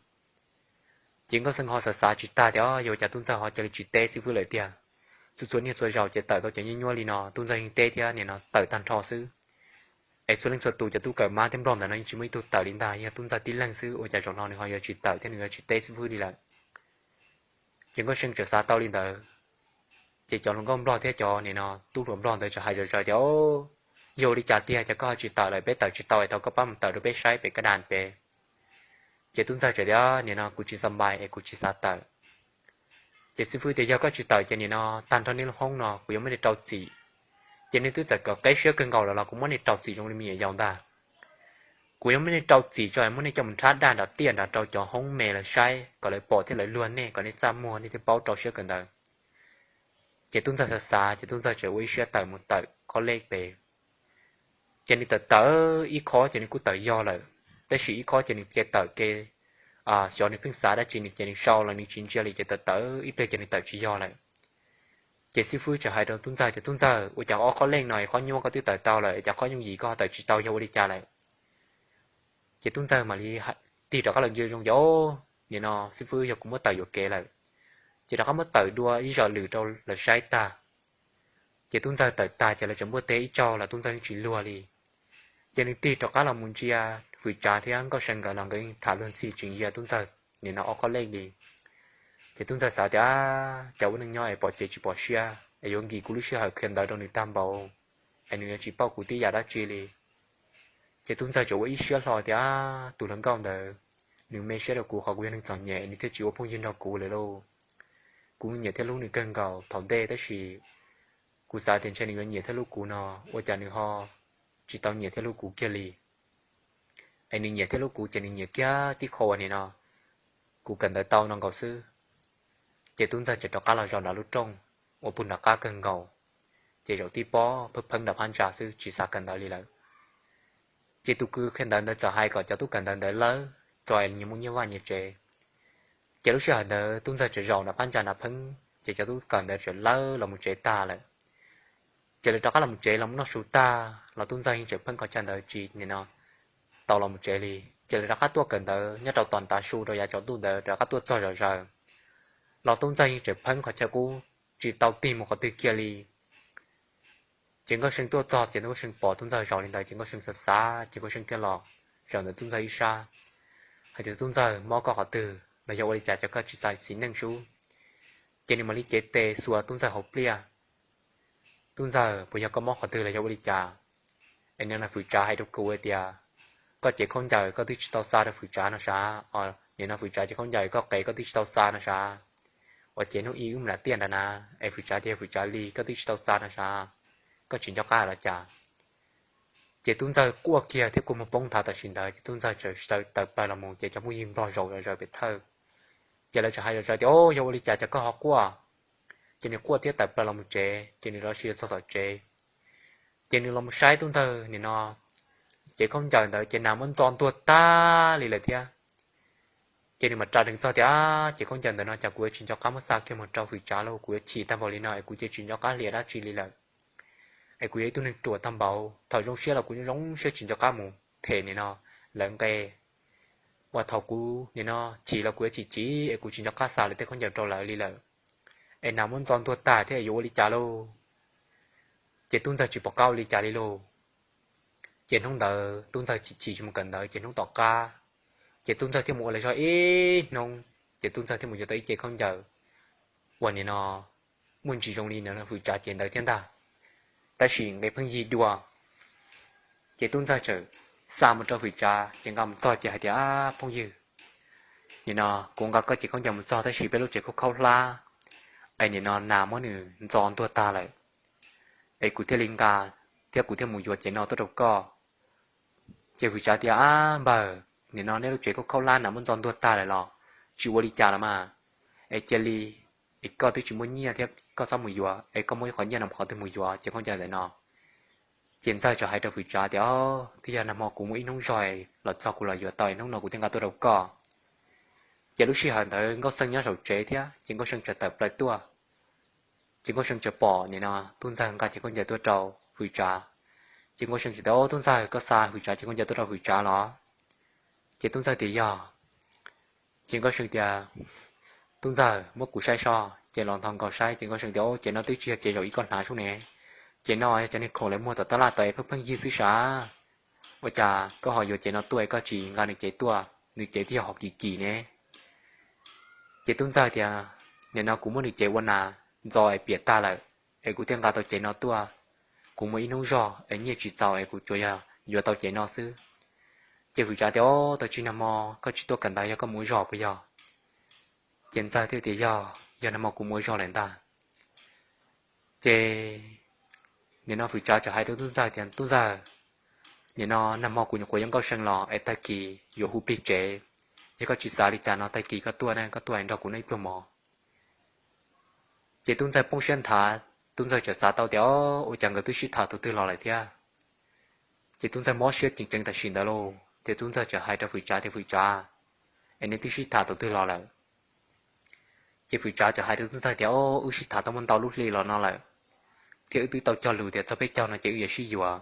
Ces Nkauj See ho xav xav tsis tag tias yog ua cas tub ntxawg ho cia li tsis teb xib fwb lawm tiag. Txhua txhua niaj txhua zaus ces tawm tau cov nyuab nyuab li no tub ntxawg yeej teb thiab nim no tawm tag nrho xwb. Es txhua leej txhua tus cov tub kawm mab thiab nplog ntawm no yeej tsis muaj ib tug tawm li ntag, yog tub ntxawg tib leeg xwb ua cas zaum no nws ho yuav tsis tawm thiab nws yuav tsis teb xib fwb li lawm. Ces Nkauj See txawm xav tau li ntawd, ces cov hluas nkauj nplog thiab cov nim no tub hluas nplog ntawd txawm hais zom zaws tias, Yog ua li cas tiag ces koj ho tsis tawm lawm, peb tawm tsis tau es thov koj pab mus tawm rau peb saib pem kab das pem. Ces tub ntxawg txawm tias, Nim no kuv tsis xa npais es kuv tsis xav tawm. Ces xib fwb tias, Yog koj tsis tawm ces nim no tag nrho nej lub hoob no kuv yuav muab nej rau txim. Ces nej twb txawm kom qeb siab kawg nkaus lawm los kuv muab nej rau txim zoo li me nyuam yaus ntag. Kuv yuav muab nej rau txim tso es muab nej coj mus nrhab daj nram tiaj nram rau cov hoob me lawv saib kom lawv pom thiab lawv luag nej kom nej txaj muag nej thiaj paub rau siab kawm ntawv. Ces tub ntxawg xav xav ces tub ntxawg txawm ua ib siab tawm mus tawm qhov lej pem. Ces nws tawm tawm ib qho ces nws kuj tawm yog lawm, tab sis ib qho ces nws ke tawm ke xyov nws pheej xav dab tsi nws ces nws sau los nws tsis ntsia li ces tawm tawm ib pliag ces nws tawm tsis yog lawm. Ces xib fwb txawm hais rau tub ntxawg tias, Tub ntxawg, ua cas ob qho lej no es qhov nyuab koj twb tawm tau lawm es cas qhov yooj yim koj ho tawm tsis tau, yog ua li cas lawm? Ces tub ntxawg mam li tig rov qab los ntsia zoo ces, Nim no xib fwb, yog kuv muab tawm yuam kev lawm. Ces rov qab muab tawm dua ib zaug lwm rau lawv saib tag. Ces tub ntxawg tawm tag ces lawv tseem npuaj teb ib tsaug los tub ntxawg yeej tsis luag li. Ces nws tig rov qab los mus ntsia Fwm Tsav thiab Nkauj See nkawd los nkawd yeej tham luag ntxhi tseem yog tub ntxawg nim no ob qho lej li. Ces tub ntxawg xav tias, Cas ua neej nyob es pom cev tsis pom siab es yuav nkim kuv lub sij hawm qhia ntawv rau nws tag npaum es nws yuav tsis pauj kuv tib yam dab tsi li. Ces tub ntxawg txawm ua ib siab hlo tias, Tus hluas nkauj ntawd, nws me siab rau kuv qhov kuv yog neeg txom nyem nws thiaj tsis ua phooj ywg nrog kuv lawm lauj. Kuv nyiam thiab hlub nws kawg nkaus thaum ntej tab sis kuv xav tias ntshe nws yuav nyiam thiab hlub kuv no, ua cas nws ho tsis tau nyiam thiab hlub kuv kiag li. Es nws nyiam thiab hlub kuv ces nws nyiam kiag tib qho uas nim no kuv kawm ntawv tau no nkaus xwb. Ces tub ntxawg txawm rov qab los zaum nram lub rooj uas puag nram qab kawg nkaus, ces zaum tib pob pheej pheeb nram phab ntsa xwb tsis xav kawm ntawv li lawm. Ces tus kws qhia ntawv ntawd txawm hais kom cov tub kawm ntawv ntawd lawb tso es nyias mus nyias vaj nyias tsev. Ces lub sij hawm ntawd tub ntxawg txawm zaum nram phab ntsa nrad pheeb ces cov tub kawm ntawd txawm lawb los mus tsev tag lawm. Ces lawv rov qab los mus tsev los mus noj su tag los tub ntxawg yeej tseem pheeb qhov chaw ntawd tsis nim no tau los mus tsev li. Ces lawv rov qab tuaj kawm ntawv nyob rau tom tav su rau yav tsaus ntuj ntawd rov qab tuaj txog zom zaws los tub ntxawg yeej tseem pheeb qhov chaw qub tsis tau tig mus qhov twg kiag li. Ces Nkauj See tuaj txog ces Nkauj See pom tub ntxawg zaum li ntawd ces Nkauj See xav xav ces Nkauj See thiaj los zaum ntawm tub ntxawg ib sab hais tias, Tub ntxawg, mob koj qhov twg los yog ua li cas ces koj tsis xav txiv neej sub? Ces nws mam li cev tes xuas tub ntxawg hauv pliaj. Tub ntxawg, puas yog koj mob qhov twg los yog ua li cas? Es nim no Fwm Tsav hais rau kuv tias koj cev khaub ncaws koj twb tsis tau xa rau Fwm Tsav no sav, nim no Fwm Tsav cev khaub ncaws koj qev koj twb tsis tau xa no sav. Uas ces hnub ib wb mus nram tiaj nrad na, es Fwm Tsav tias Fwm Tsav li koj twb tsis tau xa no sav, koj tsis nco qab los cas? Ces tub ntxawg quaj kiag thiab kua muag poob nthav tam sim ntawd ces tub ntxawg txawm tawm plaws los mus ces cov phooj ywg nplog zaum zom zaws pem thawj. Ces lawv txawm hais zom zaws tias, Yog ua li cas ces koj ho quaj? Ces nws quaj thiab tawm plaws los mus tsev ces nws rov sis txog tom tsev. Ces nws los mus saib tub ntxawg nim no cev khaub ncaws ntawd ces nas muab ntxo ntuag tag li lawm thiab. Ces nws mam ras dees txog tias, Cev khaub ncaws ntawm no cas kuv yuav tsis nco qab muab xa kiag mus rau Fwm Tsav lauj, kuv yuav chim tag npaum li no es kuv cia tsis nco qab hlias dab tsi li lawm. Es kuv yog ib tug neeg ruam tag npaum, thaum zoo siab los kuv zoo siab tsis nco qab mus them nim no lawv nqe, uas thaum kuv nim no chim los kuv yuav chim chim es kuv tsis nco qab xa lawv tej khaub ncaws rau lawv li lawm, es nas muab ntxo ntuag tag thiab yuav ua li cas lauj? Ces tub ntxawg tsis pom qab ua li cas li lauj. Ces hnub ntawd tub ntxawg chim chim tsis mus kawm ntawv, ces hnub tom qab ces tub ntxawg thiaj mus ua lawv zog ib hnub, ces tub ntxawg thiaj mus yuav tau ib ce khaub ncaws uas nim no muaj ntsis zoo li no hwm tsav ces ntawd thiab ntag, tab sis nqe pheej yig dua. Ces tub ntxawg txawm xa mus rau hwm tsav, ces nqa mus txog ces hais tias, Ab phooj ywg, nim no kuv nqa koj ce khaub ncaws mus txog tab sis peb lub tsev khaub khaub hlab, es nim no nas muab nws ntxo ntuag tag lawm, es kuv thiaj li nqa thiab kuv thiaj mus yuav cev no tuaj rau koj. Ces hwm tsav tias, Ab npawg, nim no neb lub tsev khaub khaub hlab nas muab ntxo ntuag tag lawm los tsis ua li cas los mas, es cia li, es koj twb tsis muaj nyiaj thiab koj txhob mus yuav, es koj muab ib qho nyiaj no qhov twg mus yuav cev khaub ncaws ntawm no? Ces ntxawg txawm hais rau hwm tsav tias, Twb yog nag hmo kuv muaj ib hnub zog los txog kuv los yuav tau, hnub no kuv thiaj nqa tuaj rau koj. Ces lub sij hawm ntawd Nkauj Seej nyob saum tsev thiab, ces Nkauj Seej txawm tawm plaws tuaj. Ces Nkauj Seej txawm pom nim no tub ntxawg nqa cev khaub ncaws tuaj rau hwm tsav. Ces Nkauj Seej txawm tias, Tub ntxawg, koj xa hwm tsav cev khaub ncaws tuaj rau hwm tsav los? Ces tub ntxawg tias, Yog. Ces Nkauj Seej tias, Tub ntxawg, muab kuv saib soj. Ces los nthos nkaus saib ces Nkauj Seej tias, Cev no twb tsis yog cev zaum ib koj hnav sub ne, cev no yog cov niag khoom lawv muag tom tab laj tod es pheej pheej yig xwb sav. Ua cas koj ho yuav cev no tuaj es koj tsis nqa nws cev tuaj, nws cev twb yog hom kim kim ne? Ces tub ntxawg tias, Nim no kuv muab nws cev ua nas ntxo es piam tag lawm, es kuv thiaj nqa tau cev no tuaj. Kuv muaj ib hnub zog es nyiaj tsis txaus es kuv tsuas yog yuav tau cev no xwb. Ces hwm tsav tias, Ob, tau tsis nag hmo koj tsis tuaj kawm ntawv yog koj mus ua zog puas yog? Ces ntxawg thiaj tias, Yog, yog nag hmo kuv mus ua zog lawm ntag. Ces nim no hwm tsav txawm hais rau tub ntxawg tias, Tub ntxawg, nim no nag hmo kuv nyuam qhuav yuav Nkauj Seej los es tag kis yuav hu plig tsev, yog koj tsis xav li cas no tag kis koj tuaj ne, koj tuaj nrog kuv noj ib pluag mov. Ces tub ntxawg poob siab nthav, tub ntxawg txawm xav tau tias, Ob, ua cas nkawd twb sib tham tus twg los lawm thiab? Ces tub ntxawg mob siab ceev ceev tam sim ntawd lauj, ces tub ntxawg txawm hais rau hwm tsav tias, Hwm tsav, es neb twb sib tham tus twg los lawm? Ces hwm tsav txawm hais rau tub ntxawg tias, Ob, wb sib tham tau muaj ntau lub hli los no lawm, thiab wb twb tau cog lus tias txog peb caug no ces wb yuav sib yuav.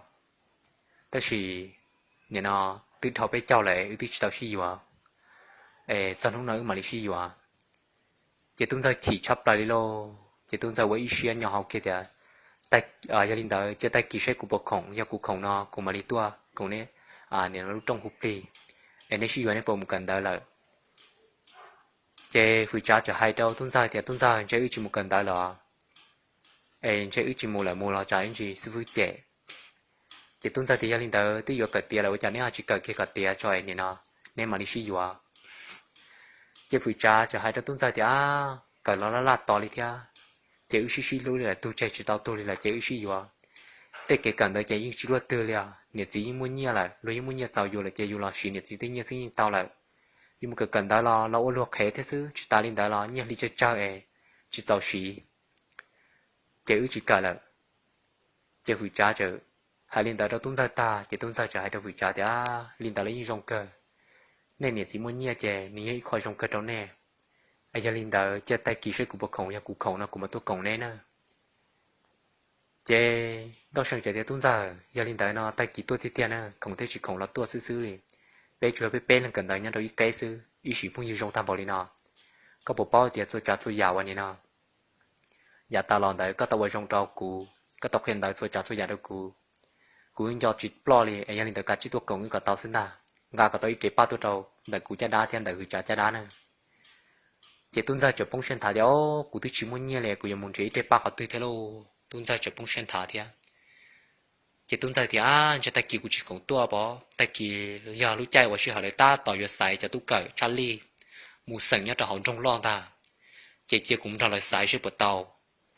Tab sis nim no twb dhau peb caug lawm wb twb tsis tau sib yuav, es txog hnub no wb mam li sib yuav. Ces tub ntxawg chim tshaj plaws li lauj, ces tub ntxawg ua ib siab nyo hauv kiag tias, Yog li ntawd cia tag kis seb kuv puas khoom, yog kuv khoom no kuv mam li tuaj koom neb nim no lub rooj hu plig, es neb sib yuav neb puas mus kawm ntawv lawm? Ces hwm tsav txawm hais rau tub ntxawg tias, Tub ntxawg, ntshe wb tsis mus kawm ntawv lawm, es ntshe wb tsis mus lawm, mus los tsam ib ntsis xib fwb cem. Ces tub ntxawg tias, Yog li ntawd twb yuav kawm tiav lawm ua cas neb ho tsis kawm kiag kom tiav tso es nim no neb mam li sib yuav? Ces hwm tsav txawm hais rau tub ntxawg tias, Kawm los laj laj tos li thiab, ces wb sib sib hlub li lawm, tug tseg tsis tau tug li lawm ces wb sib yuav. Tej kev kawm ntawv ces yeej tsis luaj twg li os, niam txiv yeej muaj nyiaj lawm, luag yeej muaj nyiaj txaus yus lawm ces yus los siv niam txiv tej nyiaj xwb yeej tau lawm. Yus mus kawm kawm ntawv los los ua luag qhev thiab xwb, tsis tas li ntawd los nyiaj hli tsawg tsawg es tsis txaus siv, ces wb tsis kawm lawm. Ces hwm tsav txawm hais li ntawd rau tub ntxawg tag ces tub ntxawg txawm hais rau hwm tsav tias, Li ntawd los yeej zoo kawg, nej niam txiv muaj nyiaj ces nws yog ib qho zoo kawg rau nej. Yog li ntawd cia tag kis seb kuv puas khoom, yog kuv khoom no kuv mam tuaj koom neb na. Ces Nkauj Seej txawm tias, Tub ntxawg, yog li ntawd no tag kis tuaj tiag tiag na, khoom thiab tsis khoom los tuaj xwb xwb li. Peb tsuas yog peb peb leeg kawm ntawv nyob rau ib qeb xwb, ib sim phooj ywg zoo tag npaum li no. Koj puas paub tias txhua tsav txhua yam uas nim no yav tas los ntawd koj tau ua zoo rau kuv, koj tau qhia ntawv txhua tsav txhua yam rau kuv, kuv nco tsis ploj li. Es yog li ntawd kav tsij tuaj koom wb kom tau xwb ntag, nqa kom tau ib re paj tuaj rau ntawm kuv caj dab thiab ntawm hwm tsav caj dab na. Ces tub ntxawg txawm poob siab nthav tias, Ob, kuv twb tsis muaj nyiaj li, kuv yuav mus nrhiav ib re paj qhov twg thiab lauj? Tub ntxawg txawm poob siab nthav thiab. Ces tub ntxawg tias, Ab, ntshe tag kis kuv tsis khoom tuaj pov, tag kis yog lub caij uas sij hawm lawv tab tom yuav xaiv cov tub kawm tshaj lij mus xeem nyob rau hauv nroog loj ntag, ces cia kuv mus nrog lawv xaiv seb puas tau,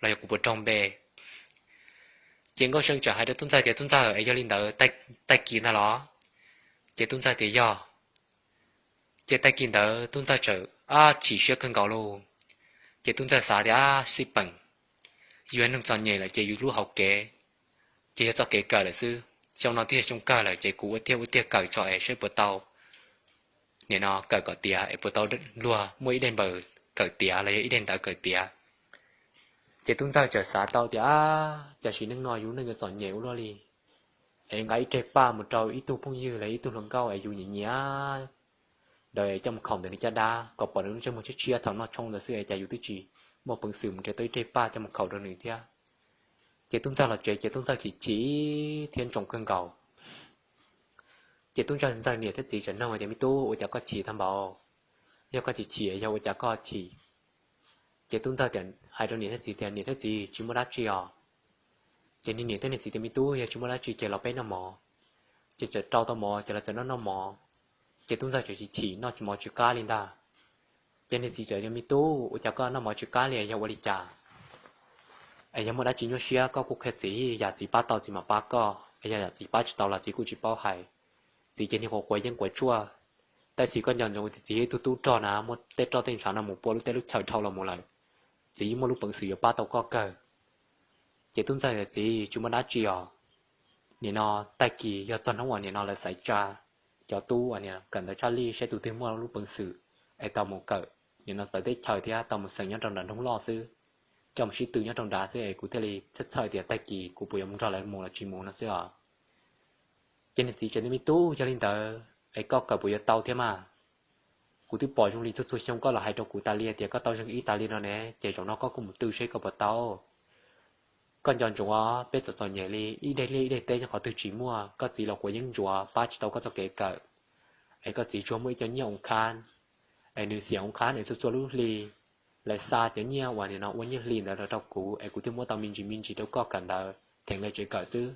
los yog kuv puas raug npe. Ces Nkauj Seej txawm hais rau tub ntxawg tias, Tub ntxawg, es yog li ntawd tag kis ntag los? Ces tub ntxawg tias, Yog. Ces tag kis ntawd tub ntxawg txawm ab chim siab kawg nkaus lauj. Ces tub ntxawg xav tias, Ab, sib peem, yus yog neeg txom nyem lawm ces yus lub hauv kev ces yog txoj kev kawm lawm xwb. Xyoo no twb yog xyoo kawg lawm ces kuv ua tiag ua tiag kawm tso es saib puas tau, nim no kawm kom tiav es puas tau luag muaj ib daim npaws kawm tiav los yog ib daim ntawv kawm tiav. Ces tub ntxawg txawm xav tau tias, Ab, cas sim neej no yus neej yuav txom nyem ua luaj li, es nqa ib reg paj mus rau ib tug phooj ywg los ib tug hluas nkauj es yus nyiam nyiam ntawd coj mus khaum ntawm nws caj dab kom pom nws lub ntsej muag tshiab tshiab thaum noj tshoob ntawd xwb es cas yus twb tsis muaj peev xwm mus nrhiav tau ib reg paj coj mus khaum rau nws thiab. Ces tub ntxawg los tsev ces tub ntxawg chim chim thiab ntsoov kawg nkaus. Ces tub ntxawg niam thiab txiv txawm nug tias, me tub, ua cas koj chim tag npaum? Yog koj chim chim yog ua cas koj chim? Ces tub ntxawg hais rau niam thiab txiv tias, niam thiab txiv, tsis muaj dab tsi os. Ces niam thiab niam txiv tias, me tub, yog tsis muaj dab tsi ces los peb noj mov. Ces txawm rau tau mov ces lawv txawm noj noj mov. Ces tub ntxawg txawm chim chim noj mov tsis qab li ntag. Ces niam txiv txawm tias, me tub, ua cas koj noj mov tsis qab li, yog ua li cas? Es yog muaj dab tsi nyuaj siab koj kuj qhia txiv, yam txiv pab tau txiv mam pab koj, es yog yam txiv pab tsis tau los txiv kuj tsis paub hais. Txiv ces niag quav quav yeeb quav tshuaj, tab sis koj nco ntsoov tias txiv yog ib tug tub rog na, muaj tej roj tej ntshav no mus pua lub teb lub chaw dhau los mus lawm, txiv yeej muaj lub peev xwm yuav pab tau koj kawg. Ces tub ntxawg tias, txiv, tsis muaj dab tsi os. Nim no tag kis yog txog hnub uas nim no lawv xaiv tsa cov tub uas kawm ntawv tshaj lij saib tus twg muaj lub peev xwm es tau mus kawm nim no txawv teb chaws thiab tau mus xeem nyob rau nram nroog loj xwb, coj mus sib tw nyob rau nrad xwb es kuv thiaj li txhawj txhawj tias tag kis kuv puas yuav mus nrog lawv mus los tsis mus no xwb os. Ces niag txiv tseem tias, me tub, yog li ntawd es koj kawm puas yuav tau thiab mas? Kuv twb pom zoo li txhua txhua xyoo koj los hais rau kuv tas li tias koj tau zeeg ib tas li no ne, ces zaum no koj kuj mus tw seb koj puas tau. Koj nco ntsoov os, peb txom txom nyem li, ib daim liaj ib daim teb nyob qhov twg tsis muaj, koj txiv los quav yeeb ntsuav pab tsis tau koj txoj kev kawm. Es koj txiv tsuas muaj ib co nyiaj oo khab, es nws xiam oo khab es txhua txhua lub hli lawv xa cov nyiaj uas nim no ua nyiaj hli ntawd los rau kuv es kuv thiaj muab tau me ntsis me ntsis rau koj kawm ntawv, them nqe tsev kawm xwb.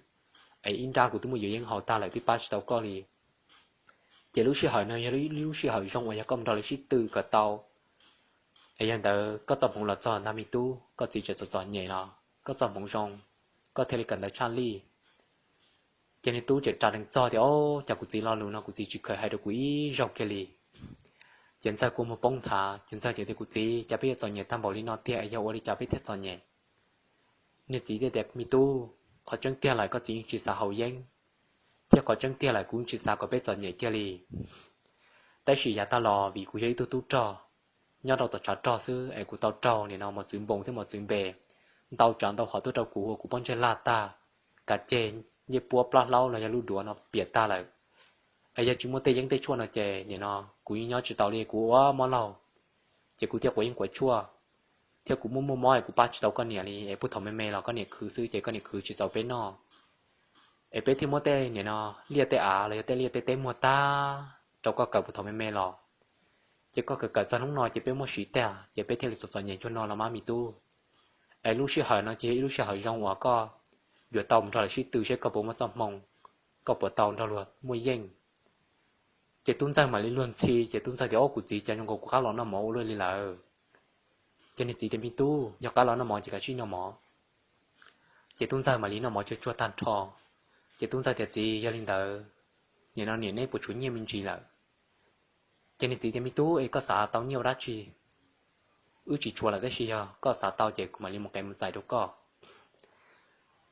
Es ib nrab kuv twb muaj yuav yeeb haus tag lawm twb pab tsis tau koj li. Ces lub sij hawm no yog lub sij hawm zoo uas yog koj mus nrog lawv sib tw kom tau. Es yog ntawd koj txoj hmoov los txog ntag me tub, koj txiv tseem txom txom nyem los koj txoj hmoov zoo, koj thiaj li kawm ntawv tshaj lij. Ces niag tub tseem ras dees txog tias, o, cas kuv txiv lo lus no kuv txiv tsis kheev hais rau kuv ib zaug kiag li. Ces ntxawg kua muag poob nthav, ces ntxawg tias, kuv txiv, cas peb yuav txom nyem tag npaum li no tiag es yog ua li cas peb thiaj txom nyem? Niag txiv thiaj tias, me tub, qhov tseeb tiag lawm koj txiv yeej tsis xav haus yeeb, thiab qhov tseeb tiag lawm kuv tsis xav kom peb txom nyem kiag li. Tab sis yav tag los vim kuv yog ib tug tub rog nyob rau tom tshav rog xwb es kuv tau raug nim no mos txwv npoo thiab mos txwv npe ntau tsav ntau hom tuaj rau kuv ua kuv pob ntseg laj tag, kav ceg, ncej puab plab hlaub los yog lub duav no piam tag lawm. Es yog tsis muaj tej yeeb tej tshuaj no ces nim no kuv yeej nyob tsis tau li, kuv ua mob laug, ces kuv thiaj quav yeeb quav tshuaj, thiab kuv muaj muaj mob es kuv pab tsis tau koj niam li es puag thaum me me los koj niam khwv xwb ces koj niam khwv tsis txaus peb noj. Es peb thiaj muab tej nim no liaj tej av los yog tej liaj tej teb muag tag rau koj kawm puag thaum me me los. Ces koj kawm kawm txog hnub no ces peb muab siv tag ces peb thiaj li txom txom nyem cuag no los mas me tub. Es lub sij hawm no ces yog ib lub sij hawm zoo uas koj yuav tau mus nrog lawv sib tw seb koj puas muaj txoj hmoo, koj puas tau nrog luag muaj yeej. Ces tub ntxawg mam li luag ntxhi ces tub ntxawg tias, o, kuv txiv, cas zoo nkaus kuv qab los noj mov ua luaj li lawm. Ces niag txiv tias, me tub, yog qab los noj mov ces kav tsij noj mov. Ces tub ntxawg mam li noj mov tsuag tsuag tag nrho. Ces tub ntxawg tias, txiv, yog li ntawd nim no niam neb puas tshuav nyiaj me ntsis lawm? Ces niag txiv tias, me tub, es koj xav tau nyiaj ua dab tsi? Wb tsis tshuav lawm tab sis yog koj xav tau ces kuv mam li mus qev mus txais rau koj.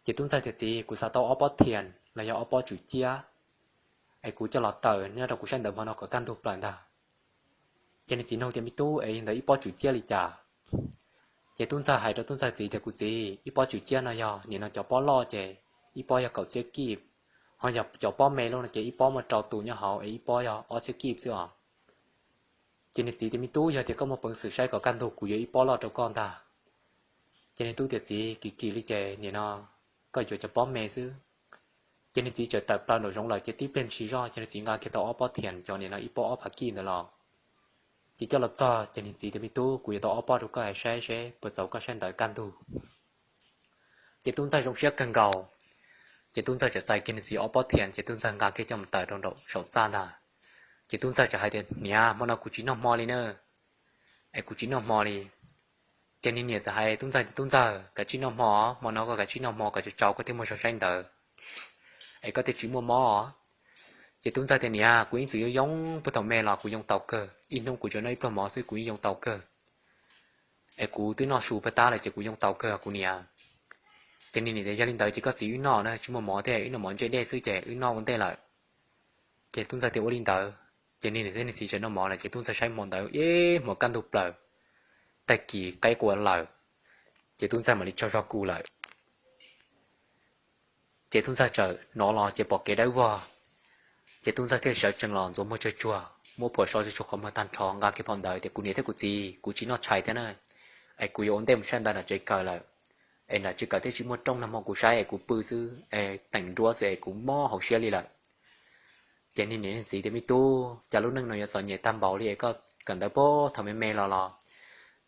Ces tub ntxawg tias, txiv, kuv xav tau ob pob thias los yog ob pob tswm ciab, es kuv coj los tawm nyob rau kuv sab ntawd hmo no kom kaj ntug plaws ntag. Ces niag txiv nug tias, me tub, es ntawd ib pob tswm ciab li cas? Ces tub ntxawg hais rau tub ntxawg txiv tias, kuv txiv, ib pob tswm ciab no yog nim no cov pob loj ces ib pob yog kaum txhiab kib, ho yog cov pob me loj no ces ib pob muaj rau tus nyob hauv es ib pob yog ob txhiab kib xwb os. Ces niag txiv tias, me tub, yog tias koj muaj peev xwm saib kom kaj ntug kuv yuav ib pob loj rau koj ntag. Ces niag tub tias, txiv, kim kim li ces nim no koj yuav cov pob me xwb. Ces niag txiv txawm tawm plaws nraum zoov lawm ces tib pliag ntshis zoj ces niag txiv nqa kiag tau ob pob thias cov nim no ib pob ob phav kib ntawd los. Ces coj los txog ces niag txiv tias, me tub, kuv yuav tau ob pob rau koj es saib seb puas txaus koj saib ntawv kaj ntug. Ces tub ntxawg zoo siab kawg nkaus. Ces tub ntxawg txawm txais kiag niag txiv ob pob thias ces tub ntxawg nqa kiag coj mus tawm rau nraum saum txaj ntag. Ces tub ntxawg txawm hais tias, niam, hmo no kuv tsis noj hmo li na, es kuv tsis noj hmo li. Ces niag niam txawm hais tub ntxawg tias, tub ntxawg, kav tsij noj hmo, hmo no koj kav tsij noj hmo kom tsau tsau koj thiaj muaj zog saib ntawv, es koj thiaj tsis muaj mob. Ces tub ntxawg tias, niam, kuv ib txwm yoo yoo puag thaum me los kuv yoo tau kawg, ib hnub kuv tsuas noj ib pluag mov xwb kuv yeej yoo tau kawg, es kuv twb noj su puag ta lawm ces kuv yoo tau kawg kuv niam. Ces niag niam tias, yog li ntawd ces koj txiv wb noj na, tsis muaj mov thiab, wb noj mov ntsej dej xwb ces wb noj ua ntej lawm. Ces tub ntxawg tias ua li ntawd, ces niag niam thiab niag txiv txawm noj mov lawm ces tub ntxawg saib hmo ntawd ib hmos kaj ntug plaws, tag kis qaib qua lawm, ces tub ntxawg mam li tsaug zog kuv lawm. Ces tub ntxawg txawm hnov los ces pom kev dawb vog. Ces tub ntxawg thiaj sawv tsees los ntxuav muag tsawg tsuag, muab phuam so tsawg tsuag qhov muag tag nrho, nqa kiag phau ntawv tias, Kuv niam thiab kuv txiv, kuv tsis noj tshais thiab na, es kuv yuav ua ntej mus saib ntawv nram tsev kawm lawm. Es nram tsev kawm thiaj tsis muaj rooj, nag hmo kuv saib es kuv pw xwb es teem nruab xwb es kuv mob hauv siab li lawm. Ces niag niam niag txiv tias, Me tub, cas lub neej no yuav txom nyem tag npaum li es koj kawm ntawv puag thaum me me los los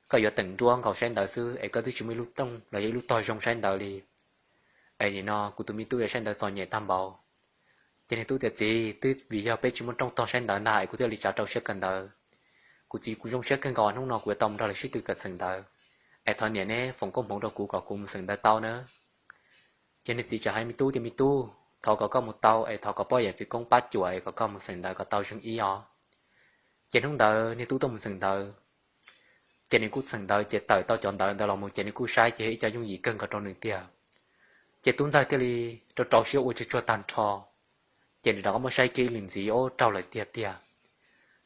koj yuav teem nruab nkaus saib ntawv xwb es koj twb tsis muaj ib lub rooj los yog ib lub tog zoo saib ntawv li. Es nim no kuv tus me tub yuav saib ntawv txom nyem tag npaum. Ces niag tub tias, Txiv, twb vim yog peb tsis muaj rooj tog saib ntawv ntag es kuv thiaj li tsav rau siab kawm ntawv. Kuv txiv, kuv zoo siab kawg nkaus, hnub no kuv yuav tau mus nrog lawv sib tw kawm txheem ntawv. Es thov niam neb foom koob hmoov rau kuv kom kuv mus xeem ntawv tau nawb. Ces niag txiv txawm hais me tub tias, Me tub, thov kom koj mus tau es thov kom poj yawm txiv koob pab cuam es kom koj mus xeem ntawv kom tau zeeg ib os. Ces hnub ntawd niag tub tuaj mus xeem ntawv, ces nws kuj xeem ntawv ces tawm tau cov ntawv ntawd los mus ces nws kuj saib ces yog ib co yooj yim kawg nkaus rau nws tiag. Ces tub ntxawg thiaj li rau rau siab ua tsuag tsuag tag nrho, ces nws rov qab muab saib kiag ib lwm ntxiv, ob, raug lawm tiag tiag.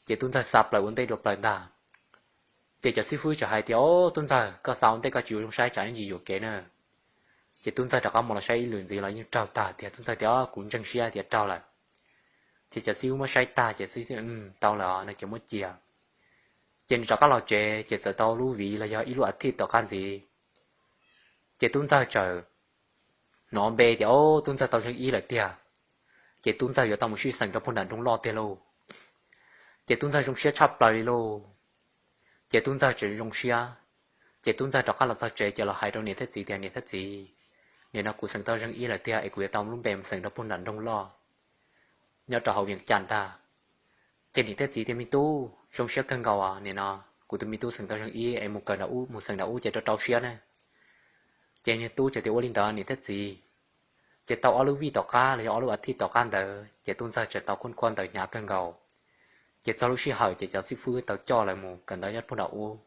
Ces tub ntxawg xa plaws ua ntej dua plaws ntag. Ces cov xib fwb txawm hais tias, Ob, tub ntxawg, koj xa ua ntej koj tsis ua zoo saib tsam ib ntsis yuam kev na. Ces tub ntxawg rov qab mus los saib ib lwm ntxiv los yeej raug tag tiag. Tub ntxawg tias, Kuv ntseeg siab tias raug lawm. Ces cov xib fwb muab saib tag ces xib fwb, Tau lawm no ces muab cia. Ces nws rov qab los tsev ces txawm tau lub viv los yog ib lub a thiv tom qab ntxiv, ces tub ntxawg txawm hnov npe tias, Ob, tub ntxawg tau zeeg ib lawm tiag. Ces tub ntxawg yuav tau mus sib xeem rau puag nram nroog loj tiag lauj. Ces tub ntxawg zoo siab tshaj plaws li lauj. Ces tub ntxawg tseem zoo siab. Ces tub ntxawg rov qab los txog tsev ces los hais rau niam thiab txiv tias, Niam thiab txiv, nim no kuv xeem tau zeeg ib lawm tiag es kuv yuav tau lub npe mus xeem rau puag nram nroog loj nyob rau hauv Vias Cas ntag. Ces niam thiab txiv tias, Me tub, zoo siab kawg nkaus, nim no kuv tus me tub xeem tau zeeg ib es mus kawm nram ub, mus xeem nram ub ces rau rau siab ne. Ces niag tub txawm tias, Ua li ntawd niam thiab txiv. Ces tau ob lub vij tom qab los yog ob lub a thiv tom qab ntawd ces tub ntxawg txawm tau khuab khuab ntawv hnyav kawg nkaus. Ces txog lub sij hawm ces cov xib fwb tau coj lawv mus kawm ntawv nyob puag nram ub.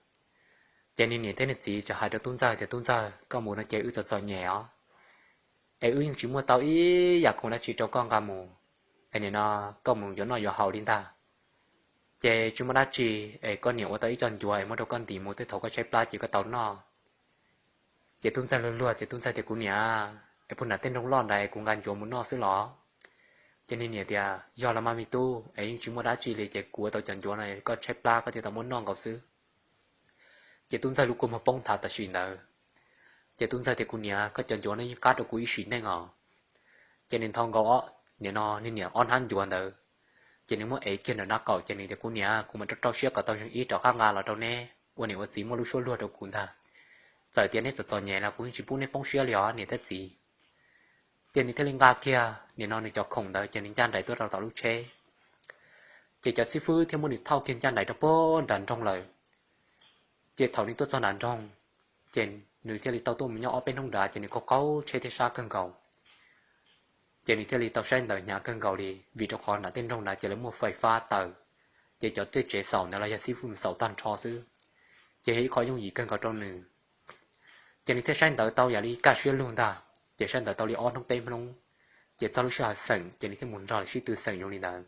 Ces niag niam thiab niag txiv txawm hais rau tub ntxawg tias, Tub ntxawg, koj mus no ces wb txom txom nyem os, es wb yeej tsis muaj tau ib yam khoom dab tsi rau koj nqa mus, es nim no koj mus yuav noj yuav haus li ntag. Ces tsis muaj dab tsi, es koj niam ua tau ib co ncuav es muab rau koj ntim mus, tej thaum koj tshaib plab ces koj tau noj. Ces tub ntxawg luag luag ces tub ntxawg tias, Kuv niam, es puag nram tej nroog loj nrad kuv nqa ncuav mus noj xwb los? Ces niag niam tias, Yog los mas me tub, es yeej tsis muaj dab tsi li ces kuv ua tau cov ncuav no koj tshaib plab koj thiaj tau muab noj nkaus xwb. Ces tub ntxawg lub kua muag poob nthav tam sim ntawd. Ces tub ntxawg tias, Kuv niam, koj cov ncuav no yeej qab rau kuv ib sim neej os. Ces nws nthau nkaus, nim no niag niam ob hnab ncuav ntawd, ces nws muab ev kiag nram nraub qaum ces nws tias, Kuv niam, kuv mam rau rau siab kom tau zeeg ib rov qab nqa los rau neb ua niam ua txiv muaj lub suab luag rau kuv ntag. Txawm tias neb txom txom nyem los kuv yeej tsis pub neb poob siab li os niam thiab txiv. Ces nws thiaj li nqa kiag nim no nws cov khoom ntawd ces nws ncaj nraim tuaj rau tom lub tsheb. Ces cov xib fwb thiaj muab nws thauj kiag ncaj nraim rau puag nram nroog lawm. Ces thaum nws tuaj txog nram nroog, ces nws thiaj li tau tuaj mus nyob ob peb hnub nrad ces nws qaug qaug tsheb thiab sab kawg nkaus. Ces nws thiaj li tau saib ntawv hnyav kawg nkaus li vim rau qhov nram tej nroog nrad ces lawv muaj fais fab taws, ces cov tej tsev xaus ntawd los yog xib fwb mus xaus tag nrho xwb, ces yog ib qho yooj yim kawg nkaus rau nws. Ces nws thiaj saib ntawv tau yam li kaj siab lug ntag, ces saib ntawv tau li ob hnub peb hnub, ces txog lub sij hawm xeem ces nws thiaj mus nrog lawv sib tw xeem zoo li ntawd.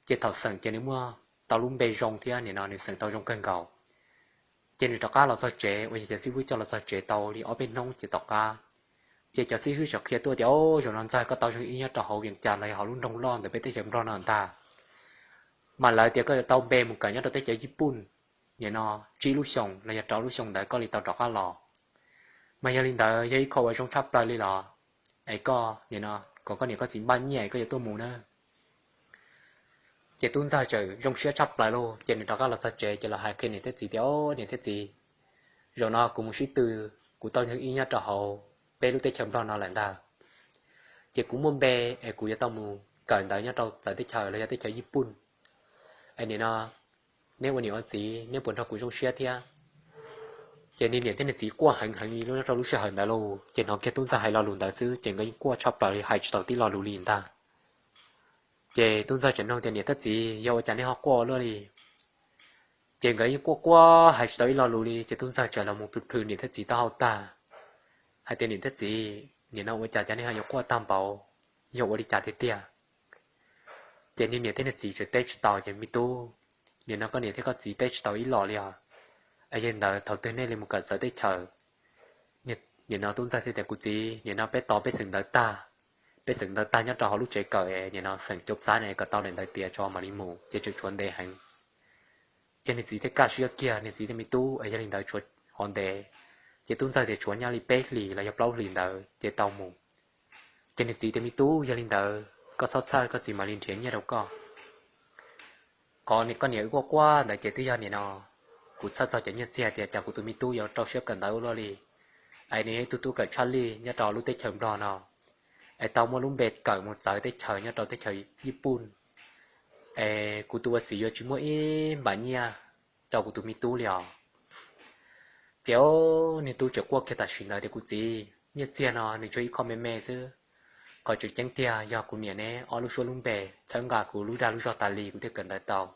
Ces thaum xeem ces nws muaj tau lub npe zoo thiab nim no nws xeem tau zoo kawg nkaus. Ces nws rov qab los txog tsev uas yog cov xib fwb coj los txog tsev tau li ob peb hnub ces tom qab, ces cov xib fwb txawm qhia tuaj tias, Au, zaum no ntxawg koj tau zeeg ib nyob rau hauv Vias Cas los yog hauv lub nroog loj ntawm peb teb chaws Nplog no ntag. Mas lawv tias koj yuav tau npe mus kawm nyob rau teb chaws Yij Pun, nim no tsib lub xyoos los yog rau lub xyoo ntawd koj li tau rov qab los. Mas yog li ntawd yog ib qho uas zoo tshaj plaws li los, es koj nim no kom koj niam koj txiv npaj nyiaj koj yuav tuaj mus na. Ces tub ntxawg txawm zoo siab tshaj plaws lauj, ces nws rov qab los txog tsev ces los hais qhia niam thiab txiv tias, Au, niam thiab txiv, zaum no kuv mus sib tw, kuv tau zeeg ib nyob rau hauv peb lub teb chaws Nplog no lawm ntag. Ces kuv muaj npe es kuv yuav tau mus kawm ntawv nyob rau txawv teb chaws los yog teb chaws Yij Pun. Es nim no neb ua niam ua txiv neb puas nrog kuv zoo siab thiab? Ces niag niam thiab niag txiv quaj heev heev li nyob rau lub sij hawm ntawd lauj, ces hnov kiag tub ntxawg hais lo lus ntawd xwb ces nkawd yeej quaj tshaj plaws li hais tsis tau tib lo lus li ntag. Ces tub ntxawg txawm nug tias, Niam thiab txiv, yog ua cas neb ho quaj ua luaj li? Ces nkawd yeej quaj quaj hais tsis tau ib lo lus li, ces tub ntxawg txawm los mus plhws plhws niam thiab txiv taub hau tag, hais tias, Niam thiab txiv, nim no ua cas cas nej ho yuav quaj tag npaum, yog ua li cas tiag tiag? Ces niag niam thiab niag txiv txawm teb tsis tau, ces, Me tub, nim no koj niam thiab koj txiv teb tsis tau ib los li os. Es yog li ntawd thaum twg nej li mus kawm txawv teb chaws? Nim no tub ntxawg thiaj tias, Kuv txiv, nim no peb tos peb xeem ntawv tag, peb xeem ntawv tag nyob rau hauv lub tsev kawm nim no xeem cov xav ne kom tau daim ntawv tiav tso mam li mus ces tseem tshuav ntev heev. Ces niag txiv thiaj kaj siab kiag, niag txiv thiaj, Me tub, yog li ntawd tshuav hov ntev. Ces tub ntxawg tias tshuav nyob li peb hlis los yog plaub hlis ntawd ces tau mus. Ces niag txiv tias, Me tub, yog li ntawd koj txhob txhawj, koj txiv mam li nrhiav nyiaj rau koj. Qhov koj niam wb quaj quaj ntawd ces twb yog nim no kuv txhawj txog cov nyiaj txiag tias cas kuv tus me tub yuav rau siab kawm ntawv ua luaj li. Es nws yog ib tug tub kawm tshaj lij nyob rau lub teb chaws Nplog no, es tau muaj lub npe kawm mus txawv teb chaws nyob rau teb chaws Yij Pun. Es kuv tus ua txiv yuav tsis muaj ib npam nyiaj rau kuv tus me tub li os. Ces niag tub tseem quaj kiag tam sim ntawd tias, Kuv txiv, nyiaj txiag no nws tsuas ib qho me me xwb. Qhov tseem ceeb tiag yog kuv niam neb ob lub suab lub npe txhawb nqa kuv lub dag lub zog tas li kuv thiaj kawm ntawv tau.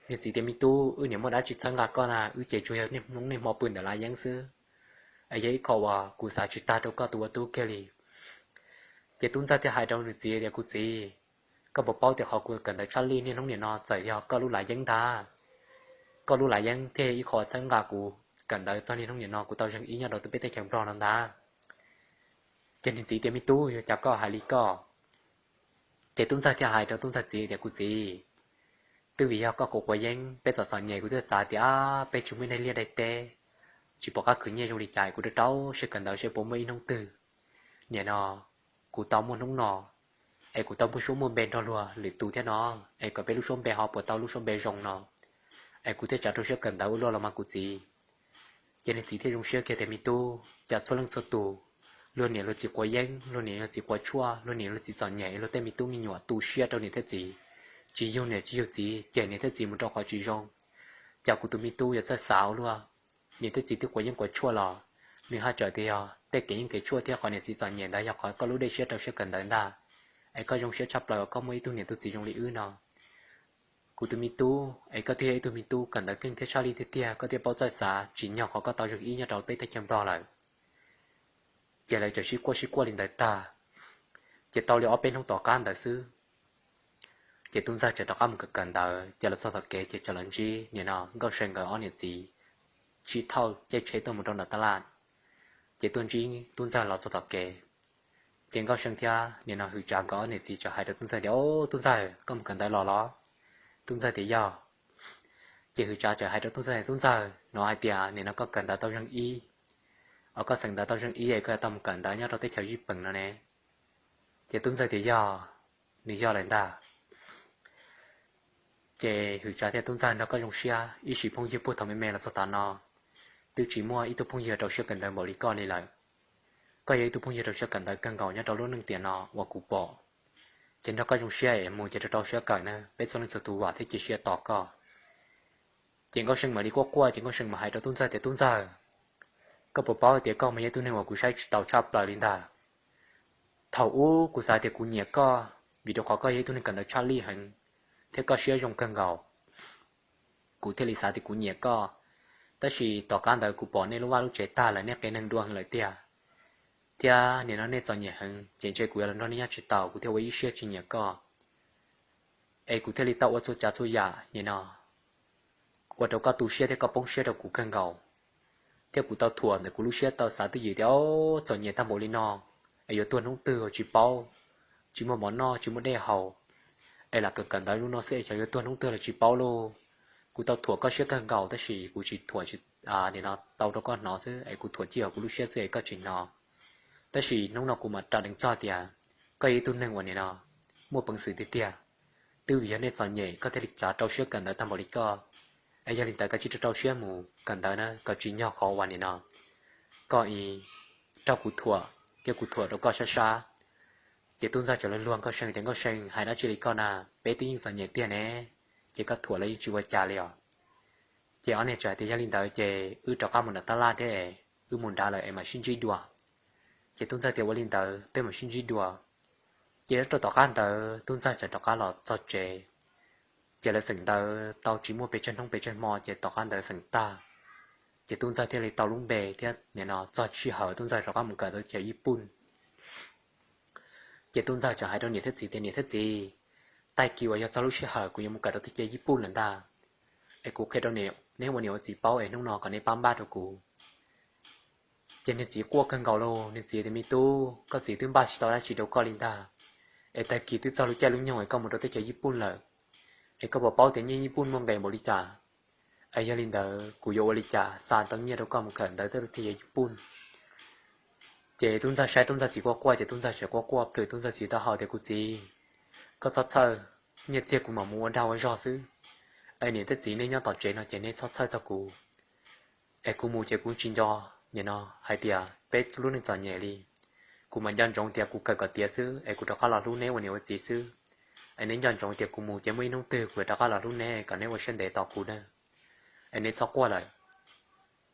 Niag txiv tias, Me tub, wb niam muaj dab tsi txhawb nqa koj na, wb ces tsuas yog niaj hnub niaj hmo pw ntawm lav yeeb xwb. Es yog ib qho uas kuv xav tsis tag rau koj tus ua tub kiag li. Ces tub ntxawg thiaj hais rau nws txiv tias, Kuv txiv, koj puas paub tias qhov kuv kawm ntawv tshaj lij niaj hnub nim no txawm yog koj lub lav yeeb ntag. Koj lub lav yeeb thiaj yog ib qho txhawb nqa kuv kawm ntawv txog niaj hnub nim no kuv tau zeeg ib nyob rau peb teb chaws Nplog no ntag. Ces niag txiv tias, Me tub, yuav cas koj hais li koj? Ces tub ntxawg thiaj hais rau tub ntxawg txiv tias, Kuv txiv, twb vim yog koj quav quav yeeb, peb txom txom nyem, kuv thiaj xav tias peb tsis muaj ib daim liaj daim teb, tsis pom qab khwv nyiaj zoo li cas, kuv rau rau siab kawm ntawv seb puas muaj ib hnub twg nim no kuv tau muaj hnub no, es kuv tau muaj suab muaj npe nrog luag lwm tus thiab no, es kom peb lub suab npe ho puas tau lub suab npe zoo no, es kuv thiaj tsa rau siab kawm ntawv ua luaj los mas kuv txiv. Ces niag txiv thiaj zoo siab kiag tias, Me tub, cas txhua leej txhua tus, luag niam luag txiv quav yeeb, luag niam luag txiv quav tshuaj, luag niam luag txiv txom nyem, luag tej me tub me nyuam tu siab rau niam thiab txiv, tsis yug niam tsis yug txiv, cem niam thiab txiv mus rau qhov tsis zoo. Cas kuv tus me tub yuav txawj xav ua luaj, niam thiab txiv twb quav yeeb quav tshuaj los nws haj tseem tias yog tej kev yeeb kev tshuaj thiab qhov niam txiv txom nyem ntawd yog qhov koj lub dej siab rau siab kawm ntawv ntag. Es koj zoo siab tshaj plaws uas koj muaj ib tug niam tug txiv zoo li wb no. Kuv tus me tub, es koj thiaj yog ib tug me tub kawm ntawv keej thiab tshaj lij tiag tiag, koj thiaj paub txawj xav, tsim nyog qhov koj tau zeeg ib nyob rau peb teb chaws Nplog lawm. Ces lawv txawm sib quaj sib quaj li ntawd tag, ces tau li ob peb hnub tom qab ntawd xwb, ces tub ntxawg txawm rov qab mus kawm kawm ntawv, ces los txog tom kev ces txawm los ntsib nim no Nkauj See nkawd ob niam txiv sib thauj caij tsheb tuaj mus rau nram taj laj. Ces tuaj ntsib tub ntxawg los txog tom kev, ces Nkauj See thiab nim no Hwm Tsav nkawd ob niam txiv txawm hais rau tub ntxawg tias, Au, tub ntxawg, koj mus kawm ntawv los los? Tub ntxawg tias, Yog. Ces Hwm Tsav txawm hais rau tub ntxawg, Tub ntxawg, no hais tias nim no koj kawm ntawv tau zeeg ib, os, koj xeem ntawv tau zeeg ib es koj yuav tau mus kawm ntawv nyob rau teb chaws Yij Pees no ne? Ces tub ntxawg tias, Yog, nws yog lawm ntag. Ces Hwm Tsav thiab tub ntxawg nrog koj zoo siab ib sim phooj ywg puag thaum me me los txog tav no, twb tsis muaj ib tug phooj ywg rau siab kawm ntawv npaum li koj li lawm. Koj yog ib tug phooj ywg rau siab kawm ntawv kawg nkaus nyob rau lub neej tiam no uas kuv pom. Ces nrog koj zoo siab es mus ces rau rau siab kawm na, peb txhua leej txhua tus vam thiab cia siab tos koj. Ces Nkauj See mam li quaj quaj, ces Nkauj See mam hais rau tub ntxawg tias, Tub ntxawg, koj puas paub tias koj mas yog ib tug neeg uas kuv saib tsis taus tshaj plaws li ntag. Thaum ub kuv xav tias kuv nyiam koj, vim rau qhov koj yog ib tug neeg kawm ntawv tshaj lij heev, thiab koj siab zoo kawg nkaus, kuv thiaj li xav tias kuv nyiam koj. Tab sis tom qab ntawd kuv pom nej lub vaj lub tsev tag lawm, nej qias neeg dua heev lawm tiag, thiab nim no nej txom nyem heev, ces ntshe kuv yuav los nrog nej nyob tsis taus, kuv thiaj ua ib siab tsis nyiam koj. Es kuv thiaj li tau ua txhua tsav txhua yam nim no ua rau koj tu siab thiab koj poob siab rau kuv kawg nkaus. Thiab kuv tau thuam ntawm kuv lub siab tau xav twj ywm tias, Au, txom nyem tag npaum li no, es yuav tuag hnub twg los tsis paub, tsis muaj mov noj tsis muaj dej haus, es lam kawm kawm ntawv zoo no xwb es xyov yuav tuag hnub twg los tsis paub lauj. Kuv tau thuam koj siab kawg nkaus tab sis kuv tsis thuam nim no tau rau koj hnov xwb, es kuv thuam txij hauv kuv lub siab xwb es koj tsis hnov. Tab sis hnub no kuv mam ras deev txog tias koj yog ib tug neeg uas nim no muaj peev xwm tiag tiag. Twb vim yog nej txom nyem koj thiaj li txav rau siab kawm ntawv tag npaum li koj. Es yog li ntawd koj cia li rau rau siab mus kawm ntawv na, kom tsim nyog qhov uas nim no koj raug kuv thuam thiab kuv thuam rau koj sab sab. Ces tub ntxawg txawm luag luag Nkauj See tias, Nkauj See, hais dab tsi li koj na, peb twb yeej txom nyem tiag ne, ces koj thuam los yeej tsis ua cas li os. Ces ob niag txawm tias, Yog li ntawd ces wb rov qab mus nram tab laj thiab es wb mus nrad lawm es mam sib ntsib dua. Ces tub ntxawg tias, Ua li ntawd peb mam sib ntsib dua. Ces rau tom qab ntawd tub ntxawg txawm rov qab los txog tsev. Ces lawv xeem ntawv tau tsis muaj pes tsawg hnub pes tsawg hmo ces tom qab ntawd xeem tag. Ces tub ntxawg thiaj li tau lub npe thiab nim no txog sij hawm tub ntxawg rov qab mus kawm tau chaw Yij Pun. Ces tub ntxawg txawm hais rau niam thiab txiv tias, Niam thiab txiv, tag kis uas yog txog lub sij hawm kuv yuav mus kawm rau teb chaws Yij Pun lawm ntag, es kuv qhia rau neb ua niam ua txiv paub es hnub no kom neb pab npaj rau kuv. Ces niag txiv quaj kawg nkaus lauj, niag txiv tias, Me tub, koj txiv twb npaj tsis tau dab tsi rau koj li ntag, es tag kis twb txog lub caij lub nyoog es koj mus rau teb chaws Yij Pun lawm, es koj puas paub tias nyiaj Yij Pun muaj nqis npaum li cas? Es yog li ntawd kuv yuav ua li cas xa tau nyiaj rau koj mus kawm ntawv teb chaws Yij Pun? Ces tub ntxawg saib tub ntxawg txiv quaj quaj ces tub ntxawg tseem quaj quaj plhws tub ntxawg txiv taub hau tias, Kuv txiv, koj txhob txhawj, nyiaj txiag kuv mam mus ua dag ua zog xwb. Es niam thiab txiv nej nyob tom tsev no ces nej txhob txhawj txog kuv. Es kuv mus ces kuv tsis nco, nim no hais tias peb lub neej txom nyem li. Kuv mam nco ntsoov tias kuv kawm kom tiav xwb es kuv rov qab los hlub neb ua niam ua txiv xwb. Es neb nco ntsoov tias kuv mus ces muaj ib hnub twg kuv rov qab los hlub neb kom neb ua siab ntev tos kuv na. Es neb txhob quaj lawm.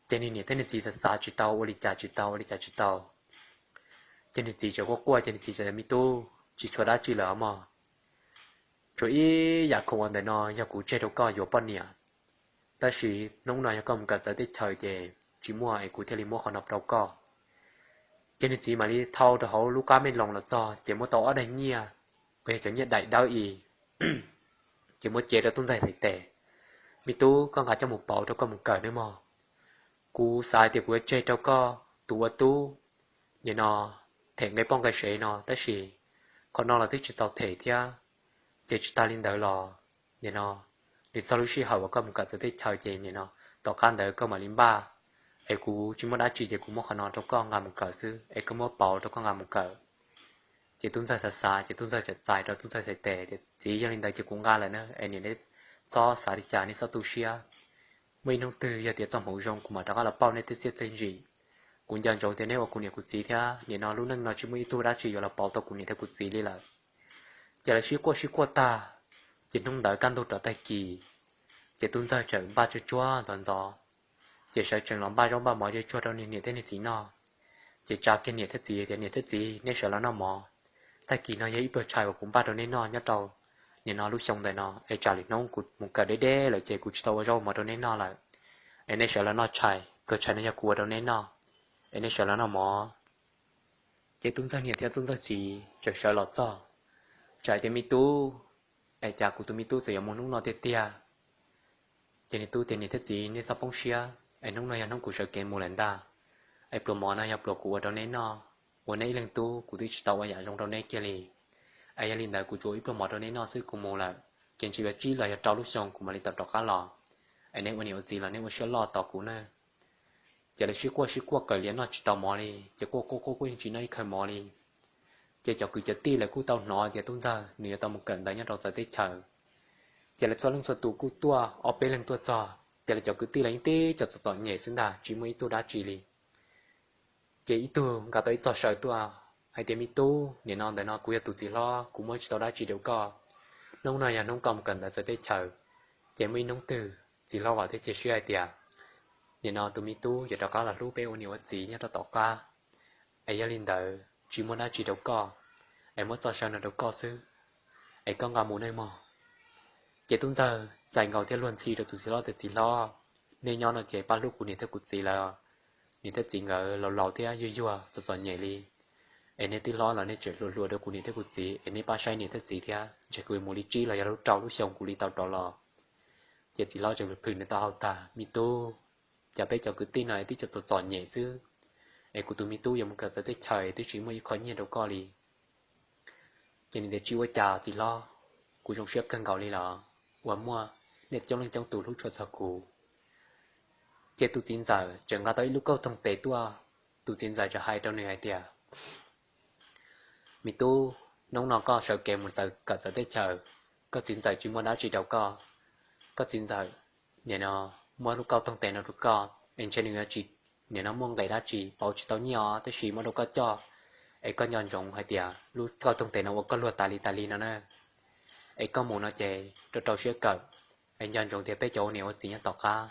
Ces niag niam thiab niag txiv xav xav tsis tau ua li cas tsis tau ua li cas tsis tau. Ces niag txiv tseem quaj quaj ces niag txiv txawm tias, Me tub, tsis tshuav dab tsi lawm mog. Tshuav ib yam khoom uas ntawm no yog kuv tseg rau koj yuav poj niam, tab sis hnub no yog koj mus kawm txawv teb chaws ces tsis muaj es kuv thiaj li muab qhov no rau koj. Ces niag txiv mam li thau rau hauv lub qab me loos los txog ces muab tau ob daim nyiaj uas yog cov nyiaj daim dawb i, ces muab cev rau tub ntxawg txhais tes. Me tub, koj nqa coj mus pauv rau koj mus kawm nawb mog. Kuv xav hais tias kuv yuav tseg rau koj tus ua tub, nim no them nqe poj nqe sev no tab sis qhov no los twb tsis txaus them thiab. Ces tsis tas li ntawd los nim no nws txog lub sij hawm uas koj mus kawm txawv teb chaws ces nim no tom qab ntawd koj mam li npaj. Es kuv tsis muaj dab tsi ces kuv muab qhov no rau koj nqa mus kawm xwb es koj muab pauv rau koj nqa mus kawm. Ces tub ntxawg xav xav ces tub ntxawg txawm txais rau tub ntxawg txhais tes tias, Txiv, yog li ntawd ces kuv nqa lawm na, es niam neb txhob xav li cas, neb txhob tu siab. Muaj ib hnub twg yog tias txoj hmoov zoo kuv mam rov qab los pauj neb tej txiaj tej ntsig. Kuv nco ntsoov tias neb ua kuv niam kuv txiv thiab nim no lub neej no tsis muaj ib tug dab tsi yuav los pauv tau kuv niam thiab kuv txiv li lawm. Ces lawv sib quaj sib quaj tag, ces hnub ntawd kaj ntug rov tag kis, ces tub ntxawg tseem npaj tsuag tsuag ntxov ntxov, ces sawv tsees los npaj zaub npaj mov tsuag tsuag rau niag niam thiab niag txiv noj. Ces tsa kiag niam thiab txiv tias, Niam thiab txiv, neb sawv los noj mov. Tag kis no yog ib pluag tshais uas kuv npaj rau neb noj nyob rau nim no lub xyoo ntawm no, es tsam lwm hnub kuv mus kawm deb deb lawm ces kuv tsis tau ua zaub ua mov rau neb noj lawm. Es neb sawv los noj tshais, pluag tshais no yog kuv ua rau neb noj, es neb sawv los noj mov. Ces tub ntxawg niam thiab tub ntxawg txiv tseem sawv los txog, txawm hais tias, Me tub, es cas kuv tus me tub txawm yuav mus hnub no tiag tiag? Ces niag tub tias, Niam thiab txiv, nej txhob poob siab, es hnub no yog hnub kuv sawv kev mus lawm ntag. Es pluas mov no yog pluas kuv ua rau neb noj, ua neb ib leeg tub kuv twb tsis tau ua yam zoo rau neb kiag li. Es yog li ntawd kuv tsuas ua ib pluag mov rau neb noj xwb kuv mus lawm, ces ntshe yuav tsib los yog rau lub xyoo kuv mam li tau rov qab los. Es neb ua niam ua txiv los neb ua siab loj tos kuv na. Ces lawv sib quaj sib quaj kawg liam noj tsis tau mov li, ces quaj quaj quaj quaj yeej tsis noj ib khaw mov li. Ces cov kwv cov tij lawv kuj tau hnov tias tub ntxawg nws yuav tau mus kawm ntawv nyob rau txawv teb chaws. Ces lawv txhua leej txhua tus kuj tuaj, ob peb leeg tuaj txog, ces lawv cov kwv tij los yeej tib co txom txom nyem xwb ntag, tsis muaj ib tug dab tsi li. Ces ib tug nqa tau ib txoj saw tuaj hais tias, Me tub, nim no ntawm no kuv yog tus txiv hlob, kuv muab tsis tau dab tsi rau koj. Hnub no yog hnub koj mus kawm ntawv txawv teb chaws, ces muaj ib hnub twg txiv hlob vam thiab cia siab hais tias nim no tus me tub yuav rov qab los hlub peb ua niam ua txiv nyob rau tom qab. Es yog li ntawd tsis muaj dab tsi rau koj, es muab txoj saw no rau koj xwb, es koj nqa mus nawj mog. Ces tub ntxawg txais nkaus thiab luag ntxhi rau tus txiv hlob tias, Txiv hlob, nej nyob no ces pab hlub kuv niam thiab kuv txiv lawm. Niam thiab txiv nkawd laus laus thiab yuag yuag txom txom nyem li, es nej twb hlob los nej tseem hluas hluas rau kuv niam thiab kuv txiv, es nej pab saib niam thiab txiv thiab, ntshe kuv mus li tsib los yog lub rau lub xyoo kuv li tau rov los. Ces txiv hlob tseem plhws nws taub hau tas, Me tub, cas peb cov kwv tij no es twb co txom txom nyem xwb, es kuv tus me tub yuav mus kawm txawv teb chaws twb tsis muaj ib qho nyiaj rau koj li. Ces nws tias, Tsis ua cas txiv hlob, kuv zoo siab kawg nkaus li los uas muaj nej coob leej coob tus hlub tshua txog kuv. Ces tus txiv ntxawm tseem nqa tau ib lub kauj toog tes tuaj. Tus txiv ntxawm tseem hais rau nws hais tias, Me tub, hnub no koj sawv kev mus txawv kawm txawv teb chaws, koj txiv ntxawm tsis muaj dab tsi rau koj. Koj txiv ntxawm nim no muab lub kauj toog tes no rau koj, es ntshe nws yuav tsis, nim no muaj nqis dab tsi pauv tsis tau nyiaj os, tab sis muab rau koj coj, es koj nco ntsoov hais tias lub kauj toog tes no ua koj luag tas li tas li no na. Es koj mus no ces rau rau siab kawm, es nco ntsoov tias peb cov ua niam ua txiv nyob tom qab,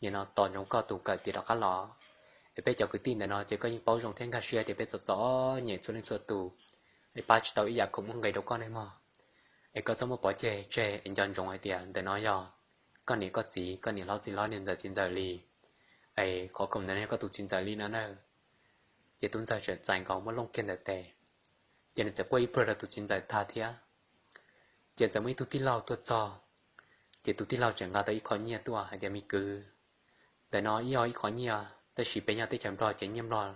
nim no tos ntsoov koj tus kawm tiav rov qab los. Es peb cov kwv tij ntawm no ces koj yeej paub zoo thiab nkag siab tias peb txom txom nyem txhua leej txhua tus, es pab tsis tau ib yam khoom muaj nqis rau koj ne mog. Es koj txhob muab pov tseg tseg, es nco ntsoov hais tias ntawm no yog koj niam koj txiv, koj niam hlob txiv hlob, niam ntxawm txiv ntxawm li. Es qhov khoom ntawm no yog koj tus txiv ntxawm li no na. Ces tub ntxawg tseem txais nkaus muab looj kiag ntawm tes, ces nws txawm quaj ib pluag rau tus txiv ntxawm tag thiab. Ces txawm muaj ib tug tij laug tuaj txog, ces tus tij laug tseem nqa tau ib qho nyiaj tuaj hais tias, Me kwv, ntawm no ib yog ib qho nyiaj Tab sis peb nyob teb chaws Nplog ces nyiaj Nplog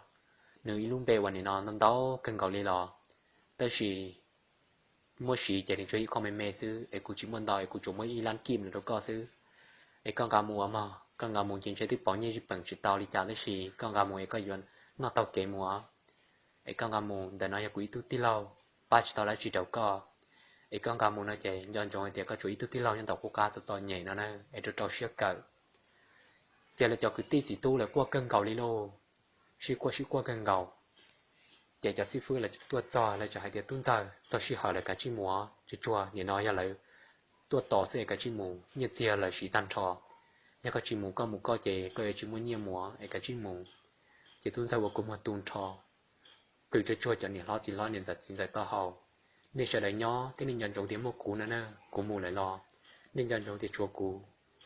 nws ib lub npe uas nim no ntau ntau kawg nkaus li los, tab sis muab siv ces nws tsuas ib qho me me xwb es kuv tsis muaj ntau es kuv tsuas muab ib lab kib no rau koj xwb. Es koj nqa mus ua mog, koj nqa mus ces ntshe twb pauv nyiaj zij peem tsis tau li cas tab sis koj nqa mus es koj yuav noj taug kev mus os. Es koj nqa mus, ntawm no yog kuv ib tug tij laug pab tsis tau dab tsi rau koj. Es koj nqa mus no ces nco ntsoov hais tias koj tshuav ib tug tij laug nyob ntawm qub qab txom txom nyem no na, es rau rau siab kawm. Ces lawv cov kwv tij txiv tub lawv quaj kawg nkaus li lauj, sib quaj sib quaj kawg nkaus. Ces cov xib fwb lawv tuaj txog lawv txawm hais tias, Tub ntxawg, txog sij hawm lawm kav tsij mus, tsuag tsuag nim no yog lawv tuaj tos xwb es kav tsij mus, nyiaj txiag lawv siv tag nrho. Yog koj tsis mus, koj mus koj ces koj yuav tsis muaj nyiaj mus es kav tsij mus. Ces tub ntxawg ua kua muag tu nrho, plhws tsuag tsuag cov niam hlob txiv hlob niam ntxawm txiv ntxawm taub hau, Nej sawv daws nyob thiab nej nco ntsoov tias muaj kuv no na, kuv mus lawm los nej nco ntsoov tias tshuav kuv.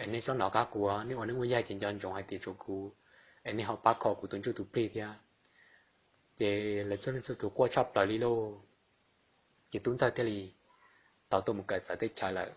Es nej txhob hnov qab kuv, nej ua neej ua yaig ces nco ntsoov hais tias tshuav kuv, es nej ho pab kho kuv tus ntsuj tus plig thiab. Ces lawv txhua leej txhua tus quaj tshaj plaws li lauj. Ces tub ntxawg thiaj li tau tuaj mus kawm txawv teb chaws lawm.